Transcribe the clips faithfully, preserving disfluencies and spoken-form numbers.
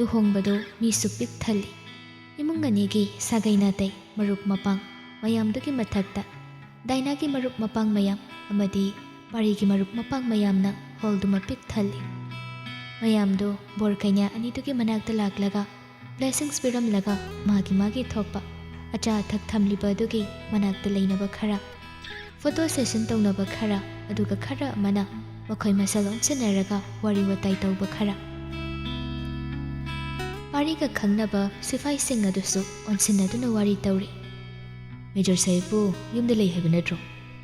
ꯂꯨꯍꯣꯡꯕꯗꯨ ꯃꯤꯁꯨ ꯄꯤꯛ ꯊꯜꯂꯤ꯫ ꯏꯃꯨꯡ ꯑꯅꯤꯒꯤ ꯁꯥꯒꯩ ꯅꯥꯇꯩ, ꯃꯔꯨꯞ ꯃꯄꯥꯡ ꯃꯌꯥꯝꯗꯨꯒꯤ ꯃꯊꯛꯇ ꯗꯥꯏꯅꯥꯒꯤ ꯃꯔꯨꯞ ꯃꯄꯥꯡ ꯃꯌꯥꯝ ꯑꯃꯗꯤ ꯄꯥꯔꯤꯒꯤ ꯃꯔꯨꯞ ꯃꯄꯥꯡ ꯃꯌꯥꯝꯅ ꯍꯣꯜꯗꯨꯃ ꯄꯤꯛ ꯊꯜꯂꯤ꯫ ꯃꯌꯥꯝꯗꯨ ꯕꯣꯔ ꯀꯩꯅꯥ ꯑꯅꯤꯗꯨꯒꯤ ꯃꯅꯥꯛꯇ ꯂꯥꯛꯂꯒ blessings ꯄꯤꯔꯝꯂꯒ ꯃꯥꯒꯤ ꯃꯥꯒꯤ ꯊꯣꯛꯄ ꯑꯆꯥ ꯑꯊꯛ ꯊꯝꯂꯤꯕ ꯑꯗꯨꯒꯤ ꯃꯅꯥꯛꯇ ꯂꯩꯅꯕ ꯈꯔ, photo session ꯇꯧꯅꯕ ꯈꯔ, ꯑꯗꯨꯒ ꯈꯔ ꯑꯃꯅ ꯃꯈꯣꯏ ꯃꯁꯦꯜ ꯑꯣꯟꯁꯤꯟꯅꯔꯒ ꯋꯥꯔꯤ ꯋꯥꯇꯥꯏ ꯇꯧꯕ ꯈꯔ꯫ ꯄꯥꯔꯤꯒ ꯈꯪꯅꯕ ꯁꯤꯐꯥꯏꯁꯤꯡ ꯑꯗꯨꯁꯨ ꯑꯣꯟꯁꯤꯟꯅꯗꯨꯅ ꯋꯥꯔꯤ ꯇꯧꯔꯤ꯫ "ꯃꯦꯖꯔ ꯁꯥꯍꯦꯕꯄꯨ ꯌꯨꯝꯗ ꯂꯩ ꯍꯥꯏꯕ ꯅꯠꯇ꯭ꯔꯣ?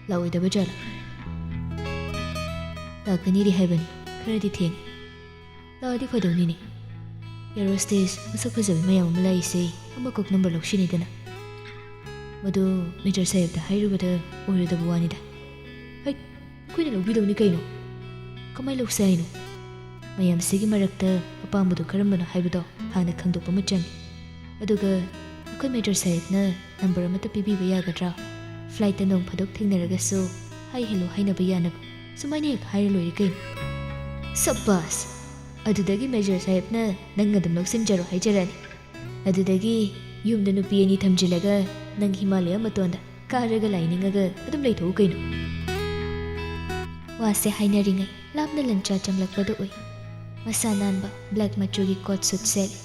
ꯂꯥꯛꯑꯣꯏꯗꯕ ꯖꯥꯠꯂꯥ? ꯂꯥꯛꯀꯅꯤꯗꯤ ꯍꯥꯏꯕꯅꯤ, ꯈꯔꯗꯤ ꯊꯦꯡꯉꯤ꯫ ꯂꯥꯛꯑꯗꯤ ꯐꯗꯧꯅꯤꯅꯦ꯫ Air hostess ꯃꯁꯛ ꯐꯖꯕꯤ ꯃꯌꯥꯝ ꯑꯃ ꯂꯥꯛꯏꯁꯦ, ꯑꯃ ꯀꯣꯛ ꯅꯝꯕꯔ ꯂꯧꯁꯤꯅꯤꯗꯅ꯫ ꯃꯗꯨ ꯃꯦꯖꯔ ꯁꯥꯍꯦꯕꯇ ꯍꯥꯏꯔꯨꯕꯗ ꯑꯣꯏꯔꯣꯏꯗꯕ ꯋꯥꯅꯤꯗ꯫" "ꯍꯩꯠ, ꯑꯩꯈꯣꯏꯅ ꯂꯧꯕꯤꯗꯧꯅꯤ ꯀꯩꯅꯣ꯫ ꯀꯃꯥꯏ ꯂꯧꯁꯦ ꯍꯥꯏꯅꯣ? ꯃꯌꯥꯝꯁꯤꯒꯤ ꯃꯔꯛꯇ ꯑꯄꯥꯝꯕꯗꯣ ꯀꯔꯝꯕꯅꯣ ꯍꯥꯏꯕꯗꯣ ꯍꯥꯟꯅ ꯈꯪꯗꯣꯛꯄ ꯑꯃ ꯆꯪꯉꯤ꯫ ꯑꯗꯨꯒ ꯑꯩꯈꯣꯏ ꯃꯦꯖꯔ ꯁꯥꯍꯦꯕꯅ ꯅꯝꯕꯔ ꯑꯃꯠꯇ ꯄꯤꯕꯤꯕ ꯌꯥꯒꯗ꯭ꯔꯥ? Flightꯇ ꯅꯣꯡ ꯐꯥꯗꯣꯛ ꯊꯦꯡꯅꯔꯒꯁꯨ hi hello ꯍꯥꯏꯅꯕ ꯌꯥꯅꯕ, ꯁꯨꯃꯥꯏꯅ ꯍꯦꯛ ꯍꯥꯏꯔ ꯂꯣꯏꯔꯦ ꯀꯩꯅꯣ꯫" "ꯁꯕꯥꯁ! ꯑꯗꯨꯗꯒꯤ ꯃꯦꯖꯔ ꯁꯥꯍꯦꯕꯅ ꯅꯪ ꯑꯗꯨꯝ ꯂꯧꯁꯤꯟꯖꯔꯣ ꯍꯥꯏꯖꯔꯛꯑꯅꯤ꯫ ꯑꯗꯨꯗꯒꯤ ꯌꯨꯝꯗ ꯅꯨꯄꯤ ꯑꯅꯤ ꯊꯝꯖꯤꯜꯂꯒ ꯅꯪ ꯍꯤꯃꯥꯂꯌꯥ ꯃꯇꯣꯟꯗ ꯀꯥꯔꯒ ꯂꯥꯏꯅꯤꯡꯉꯒ ꯑꯗꯨꯝ ꯂꯩꯊꯣꯛꯎ ꯀꯩꯅꯣ꯫" ꯋꯥꯁꯦ ꯍꯥꯏꯅꯔꯤꯉꯩ ꯂꯥꯞꯅ ꯂꯟꯆꯥ ꯆꯪꯂꯛꯄꯗꯨ ꯎꯏ꯫ ꯃꯁꯥ ꯅꯥꯟꯕ black ꯃꯆꯨꯒꯤ coat suit ꯁꯦꯠꯂꯤ꯫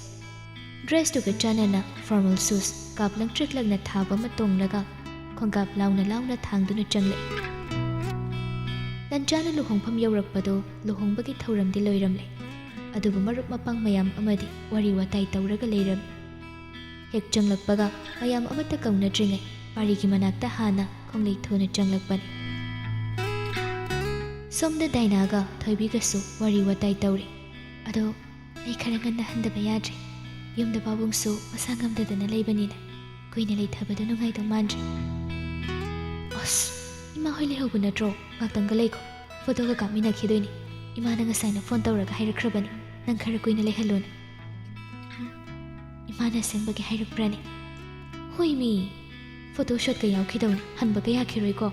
Dressꯇꯨꯒ ꯆꯥꯟꯅꯅ formal shoes ꯀꯥꯞ ꯂꯪꯇ꯭ꯔꯤꯛ ꯂꯪꯅ ꯊꯥꯕ ꯑꯃ ꯇꯣꯡꯂꯒ ꯈꯣꯡꯀꯥꯞ ꯂꯥꯎꯅ ꯂꯥꯎꯅ ꯊꯥꯡꯗꯨꯅ ꯆꯪꯂꯛꯏ꯫ ꯂꯟꯆꯥꯅ ꯂꯨꯍꯣꯡꯐꯝ ꯌꯧꯔꯛꯄꯗꯨ ꯂꯨꯍꯣꯡꯕꯒꯤ ꯊꯧꯔꯝꯗꯤ ꯂꯣꯏꯔꯝꯂꯦ꯫ ꯑꯗꯨꯕꯨ ꯃꯔꯨꯞ ꯃꯄꯥꯡ ꯃꯌꯥꯝ ꯑꯃꯗꯤ ꯋꯥꯔꯤ ꯋꯥꯇꯥꯏ ꯇꯧꯔꯒ ꯂꯩꯔꯝꯃꯤ꯫ ꯍꯦꯛ ꯆꯪꯂꯛꯄꯒ ꯃꯌꯥꯝ ꯑꯃꯠꯇ ꯀꯧꯅꯗ꯭ꯔꯤꯉꯩ ꯄꯥꯔꯤꯒꯤ ꯃꯅꯥꯛꯇ ꯍꯥꯟꯅ ꯈꯣꯡꯂꯩ ꯊꯨꯅ ꯆꯪꯂꯛꯄꯅꯤ꯫ ꯁꯣꯝꯗ ꯗꯥꯏꯅꯥꯒ ꯊꯣꯏꯕꯤꯒꯁꯨ ꯋꯥꯔꯤ ꯋꯥꯇꯥꯏ ꯇꯧꯔꯤ꯫ "ꯑꯗꯣ ꯑꯩ ꯈꯔ ꯉꯟꯅ ꯍꯟꯗꯕ ꯌꯥꯗ꯭ꯔꯦ꯫ ꯌꯨꯝꯗ ꯄꯥꯕꯨꯡꯁꯨ ꯃꯁꯥ ꯉꯝꯗꯗꯅ ꯂꯩꯕꯅꯤꯅ ꯀꯨꯏꯅ ꯂꯩꯊꯕꯗꯣ ꯅꯨꯡꯉꯥꯏꯗꯧ ꯃꯥꯟꯗ꯭ꯔꯦ꯫" "ꯑꯁ, ꯏꯃꯥ ꯍꯣꯏ ꯂꯩꯍꯧꯕ ꯅꯠꯇ꯭ꯔꯣ? ꯉꯥꯛꯇꯪꯒ ꯂꯩꯈꯣ꯫ Photoꯒ ꯀꯥꯞꯃꯤꯟꯅꯈꯤꯗꯣꯏꯅꯤ꯫ ꯏꯃꯥꯅ ꯉꯁꯥꯏꯅ phone ꯇꯧꯔꯒ ꯍꯥꯏꯔꯛꯈ꯭ꯔꯕꯅꯤ, ꯅꯪ ꯈꯔ ꯀꯨꯏꯅ ꯂꯩꯍꯜꯂꯣꯅ꯫" "ꯏꯃꯥꯅ ꯑꯁꯦꯡꯕꯒꯤ ꯍꯥꯏꯔꯛꯄ꯭ꯔꯥꯅꯦ?" "ꯍꯣꯏ ꯃꯤ, photo shootꯀ ꯌꯥꯎꯈꯤꯗꯧꯅꯤ, ꯍꯟꯕꯒ ꯌꯥꯈꯤꯔꯣꯏꯀꯣ꯫"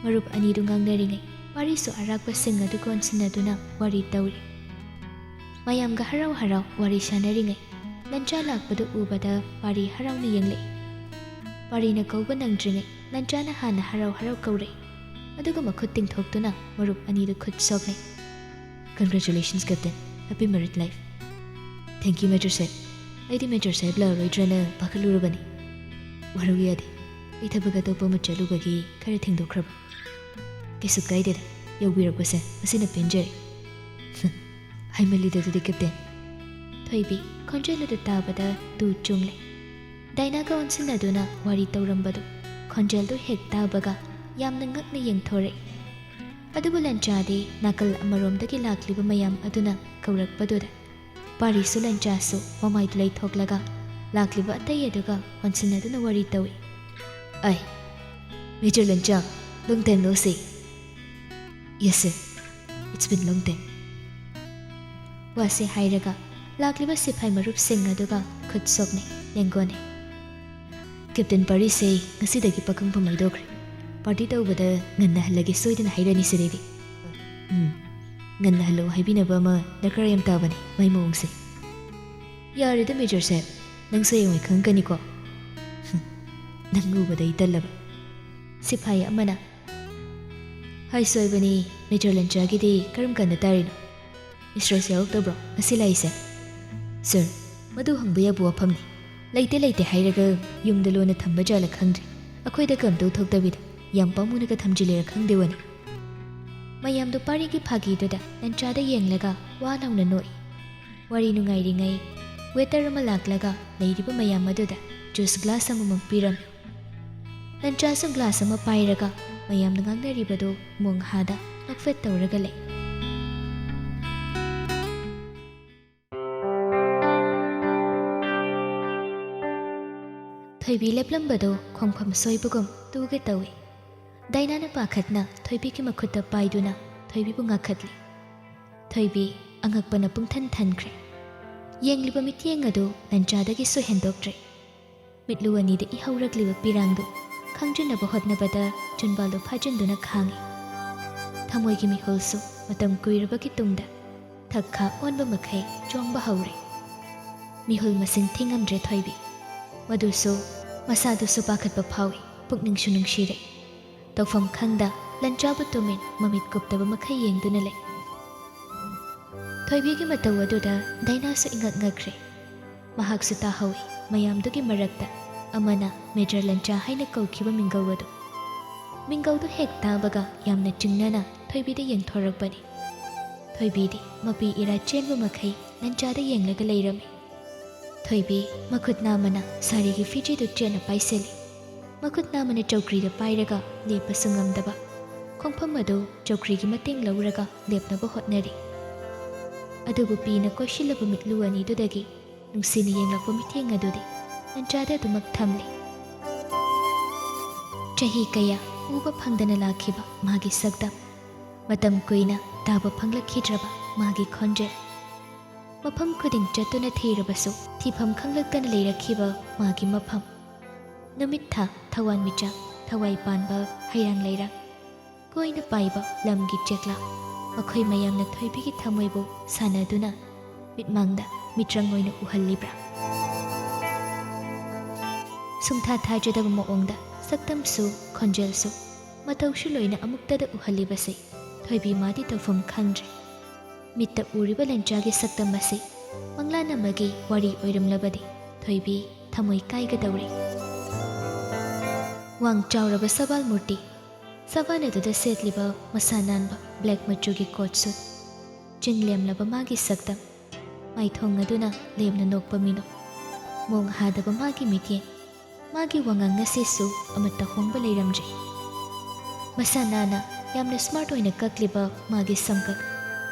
ꯃꯔꯨꯞ ꯑꯅꯤꯗꯨ ꯉꯥꯡꯅꯔꯤꯉꯩ ꯄꯥꯔꯤꯁꯨ ꯑꯔꯥꯛꯄꯁꯤꯡ ꯑꯗꯨ ꯀꯣꯟꯁꯤꯟꯅꯗꯨꯅ ꯋꯥꯔꯤ ꯇꯧꯔꯤ꯫ ꯃꯌꯥꯝꯒ ꯍꯔꯥꯎ ꯍꯔꯥꯎ ꯋꯥꯔꯤ ꯁꯥꯟꯅꯔꯤꯉꯩ ꯂꯟꯆꯥ ꯂꯥꯛꯄꯗꯨ ꯎꯕꯗ ꯄꯥꯔꯤ ꯍꯔꯥꯎꯅ ꯌꯦꯡꯂꯛꯏ꯫ ꯄꯥꯔꯤꯅ ꯀꯧꯕ ꯅꯪꯗ꯭ꯔꯤꯉꯩ ꯂꯟꯆꯥꯅ ꯍꯥꯟꯅ ꯍꯔꯥꯎ ꯍꯔꯥꯎ ꯀꯧꯔꯛꯏ꯫ ꯑꯗꯨꯒ ꯃꯈꯨꯠ ꯇꯤꯡꯊꯣꯛꯇꯨꯅ ꯃꯔꯨꯞ ꯑꯅꯤꯗꯨ ꯈꯨꯠ ꯁꯣꯛꯅꯩ꯫ "Congratulations, Captain. Happy married life." "Thank you, Major ꯁꯥꯍꯦꯕ꯫ ꯑꯩꯗꯤ ꯃꯦꯖꯔ ꯁꯥꯍꯦꯕ ꯂꯥꯛꯑꯔꯣꯏꯗ꯭ꯔꯅ ꯄꯥꯈꯠꯂꯨꯔꯕꯅꯤ꯫ ꯋꯥꯔꯧ ꯌꯥꯗꯦ꯫ ꯑꯩ ꯊꯕꯛ ꯑꯇꯣꯞꯄ ꯑꯃ ꯆꯠꯂꯨꯕꯒꯤ ꯈꯔ ꯊꯦꯡꯗꯣꯛꯈ꯭ꯔꯕ꯫ ꯀꯩꯁꯨ ꯀꯥꯏꯗꯦꯗ, ꯌꯧꯕꯤꯔꯛꯄꯁꯦ ꯃꯁꯤꯅ ꯄꯦꯟꯖꯔꯦ꯫ ꯍꯥꯏꯃꯜꯂꯤꯗ ꯑꯗꯨꯗꯤ, ꯀꯦꯞꯇꯦꯟ꯫ ꯊꯣꯏꯕꯤ ꯈꯣꯟꯖꯦꯜ ꯑꯗꯨ ꯇꯥꯕꯗ ꯇꯨ ꯆꯨꯡꯂꯦ꯫ ꯗꯥꯏꯅꯥꯒ ꯑꯣꯟꯁꯤꯟꯅꯗꯨꯅ ꯋꯥꯔꯤ ꯇꯧꯔꯝꯕꯗꯨ ꯈꯣꯟꯖꯦꯜꯗꯨ ꯍꯦꯛ ꯇꯥꯕꯒ ꯌꯥꯝꯅ ꯉꯛꯅ ꯌꯦꯡꯊꯣꯔꯛꯏ꯫ ꯑꯗꯨꯕꯨ ꯂꯟꯆꯥꯗꯤ ꯅꯥꯀꯜ ꯑꯃꯔꯣꯝꯗꯒꯤ ꯂꯥꯛꯂꯤꯕ ꯃꯌꯥꯝ ꯑꯗꯨꯅ ꯀꯧꯔꯛꯄꯗꯨꯗ ꯄꯥꯔꯤꯁꯨ ꯂꯟꯆꯥꯁꯨ ꯃꯃꯥꯏꯗꯨ ꯂꯩꯊꯣꯛꯂꯒ ꯂꯥꯛꯂꯤꯕ ꯑꯇꯩ ꯑꯗꯨꯒ ꯑꯣꯟꯁꯤꯟꯅꯗꯨꯅ ꯋꯥꯔꯤ ꯇꯧꯏ꯫ "ꯑꯩ, major ꯂꯟꯆꯥ, long time no see." "Yes, sir. It's been long time." ꯋꯥꯁꯦ ꯍꯥꯏꯔꯒ ꯂꯥꯛꯂꯤꯕ ꯁꯤꯐꯥꯏ ꯃꯔꯨꯞꯁꯤꯡ ꯑꯗꯨꯒ ꯈꯨꯠ ꯁꯣꯛꯅꯩ, ꯂꯦꯡꯒꯣꯟꯅꯩ꯫ "ꯀꯦꯞꯇꯦꯟ ꯄꯥꯔꯤꯁꯦ ꯉꯁꯤꯗꯒꯤ ꯄꯥꯈꯪꯐꯝ ꯍꯥꯏꯗꯣꯛꯈ꯭ꯔꯦ꯫ ꯄꯥꯔꯇꯤ ꯇꯧꯕꯗ ꯉꯟꯅ ꯍꯜꯂꯒꯦ ꯁꯣꯏꯗꯅ ꯍꯥꯏꯔꯅꯤ ꯁꯤꯗꯩꯗꯤ꯫ ꯎꯝ, ꯉꯟꯅ ꯍꯜꯂꯛꯑꯣ ꯍꯥꯏꯕꯤꯅꯕ ꯑꯃ ꯗꯔꯀꯥꯔ ꯌꯥꯝ ꯇꯥꯕꯅꯤ, ꯃꯥꯏ ꯃꯑꯣꯡꯁꯦ꯫ ꯌꯥꯔꯦꯗ ꯃꯦꯖꯔ ꯁꯥꯍꯦꯕ, ꯅꯪꯁꯨ ꯍꯌꯦꯡꯋꯥꯏ ꯈꯪꯉꯛꯀꯅꯤꯀꯣ꯫ ꯅꯪ ꯎꯕꯗ ꯑꯩ ꯇꯜꯂꯕ꯫" ꯁꯤꯐꯥꯏ ꯑꯃꯅ, "ꯍꯥꯏ ꯁꯣꯏꯕꯅꯤ, ꯃꯦꯖꯔ ꯂꯟꯆꯥꯒꯤꯗꯤ ꯀꯔꯝ ꯀꯥꯟꯗ ꯇꯥꯔꯤꯅꯣ? ꯃꯤꯁꯇ꯭ꯔꯦꯁ ꯌꯥꯎꯔꯛꯇꯕ꯭ꯔꯣ ꯉꯁꯤ ꯂꯥꯛꯏꯁꯦ?" "ꯁꯥꯔ, ꯃꯗꯨ ꯍꯪꯕ ꯌꯥꯕ ꯋꯥꯐꯝꯅꯤ꯫ ꯂꯩꯇꯦ ꯂꯩꯇꯦ ꯍꯥꯏꯔꯒ ꯌꯨꯝꯗ ꯂꯣꯟꯅ ꯊꯝꯕ ꯖꯥꯠꯂ ꯈꯪꯗ꯭ꯔꯦ꯫ ꯑꯩꯈꯣꯏꯗ ꯀꯩꯝꯇ ꯎꯠꯊꯣꯛꯇꯕꯤꯗ ꯌꯥꯝ ꯄꯥꯝꯃꯨꯅꯒ ꯊꯝꯖꯤꯜꯂꯤꯔ ꯈꯪꯗꯦ ꯋꯥꯅꯤ꯫" ꯃꯌꯥꯝꯗꯣ ꯄꯥꯔꯤꯒꯤ ꯐꯥꯒꯤꯗꯨꯗ ꯂꯟꯆꯥꯗ ꯌꯦꯡꯂꯒ ꯋꯥ ꯂꯥꯎꯅ ꯅꯣꯛꯏ꯫ ꯋꯥꯔꯤ ꯅꯨꯡꯉꯥꯏꯔꯤꯉꯩ ꯋꯦꯇꯔ ꯑꯃ ꯂꯥꯛꯂꯒ ꯂꯩꯔꯤꯕ ꯃꯌꯥꯝ ꯑꯗꯨꯗ ꯖꯨꯁ ꯒ꯭ꯂꯥꯁ ꯑꯃꯃꯝ ꯄꯤꯔꯝꯃꯤ꯫ ꯂꯟꯆꯥꯁꯨ ꯒ꯭ꯂꯥꯁ ꯑꯃ ꯄꯥꯏꯔꯒ ꯃꯌꯥꯝꯅ ꯉꯥꯡꯅꯔꯤꯕꯗꯨ ꯃꯣꯡꯍꯥꯗ ꯅꯣꯛꯐꯦꯠ ꯇꯧꯔꯒ ꯂꯩ꯫ ꯊꯣꯏꯕꯤ ꯂꯦꯞꯂꯝꯕꯗꯨ ꯈꯣꯡꯐꯝ ꯁꯣꯏꯕꯒꯨꯝ ꯇꯨꯒꯦ ꯇꯧꯏ꯫ ꯗꯥꯏꯅꯥꯅ ꯄꯥꯈꯠꯅ ꯊꯣꯏꯕꯤꯒꯤ ꯃꯈꯨꯠꯇ ꯄꯥꯏꯗꯨꯅ ꯊꯣꯏꯕꯤꯕꯨ ꯉꯥꯛꯈꯠꯂꯤ꯫ ꯊꯣꯏꯕꯤ ꯑꯉꯛꯄꯅ ꯄꯨꯡꯊꯟ ꯊꯟꯈ꯭ꯔꯦ꯫ ꯌꯦꯡꯂꯤꯕ ꯃꯤꯠꯌꯦꯡ ꯑꯗꯨ ꯂꯟꯆꯥꯗꯒꯤꯁꯨ ꯍꯦꯟꯗꯣꯛꯇ꯭ꯔꯦ꯫ ꯃꯤꯠꯂꯨ ꯑꯅꯤꯗ ꯏꯍꯧꯔꯛꯂꯤꯕ ꯄꯤꯔꯥꯡꯗꯨ ꯈꯪꯖꯤꯟꯅꯕ ꯍꯣꯠꯅꯕꯗ ꯆꯤꯟꯕꯥꯜꯗꯨ ꯐꯥꯖꯤꯟꯗꯨꯅ ꯈꯥꯡꯏ꯫ ꯊꯃꯣꯏꯒꯤ ꯃꯤꯍꯨꯜꯁꯨ ꯃꯇꯝ ꯀꯨꯏꯔꯕꯒꯤ ꯇꯨꯡꯗ ꯊꯛ ꯈꯥ ꯑꯣꯟꯕ ꯃꯈꯩ ꯆꯣꯡꯕ ꯍꯧꯔꯦ꯫ ꯃꯤꯍꯨꯜ ꯃꯁꯤꯡ ꯊꯤꯉꯝꯗ꯭ꯔꯦ ꯊꯣꯏꯕꯤ꯫ ꯃꯗꯨꯁꯨ ꯃꯁꯥꯗꯨꯁꯨ ꯄꯥꯈꯠꯄ ꯐꯥꯎꯏ, ꯄꯨꯛꯅꯤꯡꯁꯨ ꯅꯨꯡꯁꯤꯔꯦ꯫ ꯇꯧꯐꯝ ꯈꯪꯗ ꯂꯟꯆꯥꯕꯨ ꯇꯨꯃꯤꯟ ꯃꯃꯤꯠ ꯀꯨꯞꯇꯕ ꯃꯈꯩ ꯌꯦꯡꯗꯨꯅ ꯂꯩ꯫ ꯊꯣꯏꯕꯤꯒꯤ ꯃꯇꯧ ꯑꯗꯨꯗ ꯗꯥꯏꯅꯥꯁꯨ ꯏꯉꯛ ꯉꯛꯈ꯭ꯔꯦ꯫ ꯃꯍꯥꯛꯁꯨ ꯇꯥꯍꯧꯏ꯫ ꯃꯌꯥꯝꯗꯨꯒꯤ ꯃꯔꯛꯇ ꯑꯃꯅ ꯃꯦꯖꯔ ꯂꯟꯆꯥ ꯍꯥꯏꯅ ꯀꯧꯈꯤꯕ ꯃꯤꯡꯒꯧ ꯑꯗꯨ꯫ ꯃꯤꯡꯒꯧꯗꯨ ꯍꯦꯛ ꯇꯥꯕꯒ ꯌꯥꯝꯅ ꯆꯤꯡꯅꯅ ꯊꯣꯏꯕꯤꯗ ꯌꯦꯡꯊꯣꯔꯛꯄꯅꯤ꯫ ꯊꯣꯏꯕꯤꯗꯤ ꯃꯄꯤ ꯏꯔꯥ ꯆꯦꯟꯕ ꯃꯈꯩ ꯂꯟꯆꯥꯗ ꯌꯦꯡꯂꯒ ꯂꯩꯔꯝꯃꯤ꯫ ꯊꯣꯏꯕꯤ ꯃꯈꯨꯠ ꯅꯥꯝꯃꯅ ꯁꯥꯔꯤꯒꯤ ꯐꯤꯖꯤꯗꯨ ꯆꯦꯠꯅ ꯄꯥꯏꯁꯤꯜꯂꯤ꯫ ꯃꯈꯨꯠ ꯅꯥꯝꯃꯅ ꯆꯧꯀ꯭ꯔꯤꯗ ꯄꯥꯏꯔꯒ ꯂꯦꯞꯄꯁꯨ ꯉꯝꯗꯕ, ꯈꯣꯡꯐꯝ ꯑꯗꯨ ꯆꯧꯀ꯭ꯔꯤꯒꯤ ꯃꯇꯦꯡ ꯂꯧꯔꯒ ꯂꯦꯞꯅꯕ ꯍꯣꯠꯅꯔꯤ꯫ ꯑꯗꯨꯕꯨ ꯄꯤꯅ ꯀꯣꯏꯁꯤꯜꯂꯕ ꯃꯤꯠꯂꯨ ꯑꯅꯤꯗꯨꯗꯒꯤ ꯅꯨꯡꯁꯤꯅ ꯌꯦꯡꯂꯛꯄ ꯃꯤꯠꯌꯦꯡ ꯑꯗꯨꯗꯤ ꯂꯟꯆꯥꯗ ꯑꯗꯨꯃꯛ ꯊꯝꯂꯤ꯫ ꯆꯍꯤ ꯀꯌꯥ ꯎꯕ ꯐꯪꯗꯅ ꯂꯥꯛꯈꯤꯕ ꯃꯥꯒꯤ ꯁꯛꯇꯝ, ꯃꯇꯝ ꯀꯨꯏꯅ ꯇꯥꯕ ꯐꯪꯂꯛꯈꯤꯗ꯭ꯔꯕ ꯃꯥꯒꯤ ꯈꯣꯟꯖꯦꯜ, ꯃꯐꯝ ꯈꯨꯗꯤꯡ ꯆꯠꯇꯨꯅ ꯊꯤꯔꯕꯁꯨ ꯊꯤꯐꯝ ꯈꯪꯂꯛꯇꯅ ꯂꯩꯔꯛꯈꯤꯕ ꯃꯥꯒꯤ ꯃꯐꯝ, ꯅꯨꯃꯤꯠ ꯊꯥ, ꯊꯋꯥꯟꯃꯤꯆꯥꯛ, ꯊꯋꯥꯏ ꯄꯥꯟꯕ ꯍꯩꯔꯥꯡ ꯂꯩꯔꯥꯡ, ꯀꯣꯏꯅ ꯄꯥꯏꯕ ꯂꯝꯒꯤ ꯆꯦꯛꯂꯥ, ꯃꯈꯣꯏ ꯃꯌꯥꯝꯅ ꯊꯣꯏꯕꯤꯒꯤ ꯊꯃꯣꯏꯕꯨ ꯁꯥꯟꯅꯗꯨꯅ ꯃꯤꯠꯃꯥꯡꯗ ꯃꯤꯇ꯭ꯔꯪ ꯑꯣꯏꯅ ꯎꯍꯜꯂꯤꯕ꯭ꯔꯥ? ꯁꯨꯡꯊꯥ ꯊꯥꯖꯗꯕ ꯃꯑꯣꯡꯗ ꯁꯛꯇꯝꯁꯨ, ꯈꯣꯟꯖꯦꯜꯁꯨ, ꯃꯇꯧꯁꯨ ꯂꯣꯏꯅ ꯑꯃꯨꯛꯇꯗ ꯎꯍꯜꯂꯤꯕꯁꯦ ꯊꯣꯏꯕꯤ ꯃꯥꯗꯤ ꯇꯧꯐꯝ ꯈꯪꯗ꯭ꯔꯦ꯫ ꯃꯤꯠꯇ ꯎꯔꯤꯕ ꯂꯟꯆꯥꯒꯤ ꯁꯛꯇꯝ ꯑꯁꯤ ꯃꯪꯂꯥꯟ ꯑꯃꯒꯤ ꯋꯥꯔꯤ ꯑꯣꯏꯔꯝꯂꯕꯗꯤ ꯊꯣꯏꯕꯤ ꯊꯃꯣꯏ ꯀꯥꯏꯒꯗꯧꯔꯤ꯫ ꯋꯥꯡ ꯆꯥꯎꯔꯕ ꯁꯕꯥꯜ ꯃꯨꯔꯇꯤ, ꯁꯕꯥꯜ ꯑꯗꯨꯗ ꯁꯦꯠꯂꯤꯕ ꯃꯁꯥ ꯅꯥꯟꯕ ꯕ꯭ꯂꯦꯛ ꯃꯆꯨꯒꯤ ꯀꯣꯠ ꯁꯨꯠ, ꯆꯤꯡ ꯂꯦꯝꯂꯕ ꯃꯥꯒꯤ ꯁꯛꯇꯝ, ꯃꯥꯏꯊꯣꯡ ꯑꯗꯨꯅ ꯂꯦꯝꯅ ꯅꯣꯛꯄ ꯃꯤꯅꯣꯛ, ꯃꯣꯡ ꯍꯥꯗꯕ ꯃꯥꯒꯤ ꯃꯤꯠꯌꯦꯡ, ꯃꯥꯒꯤ ꯋꯥꯉꯥꯡ ꯑꯁꯤꯁꯨ ꯑꯃꯠꯇ ꯍꯣꯡꯕ ꯂꯩꯔꯝꯗ꯭ꯔꯦ꯫ ꯃꯁꯥ ꯅꯥꯟꯅ ꯌꯥꯝꯅ ꯁ꯭ꯃꯥꯔꯠ ꯑꯣꯏꯅ ꯀꯛꯂꯤꯕ ꯃꯥꯒꯤ ꯁꯝꯀꯛ꯫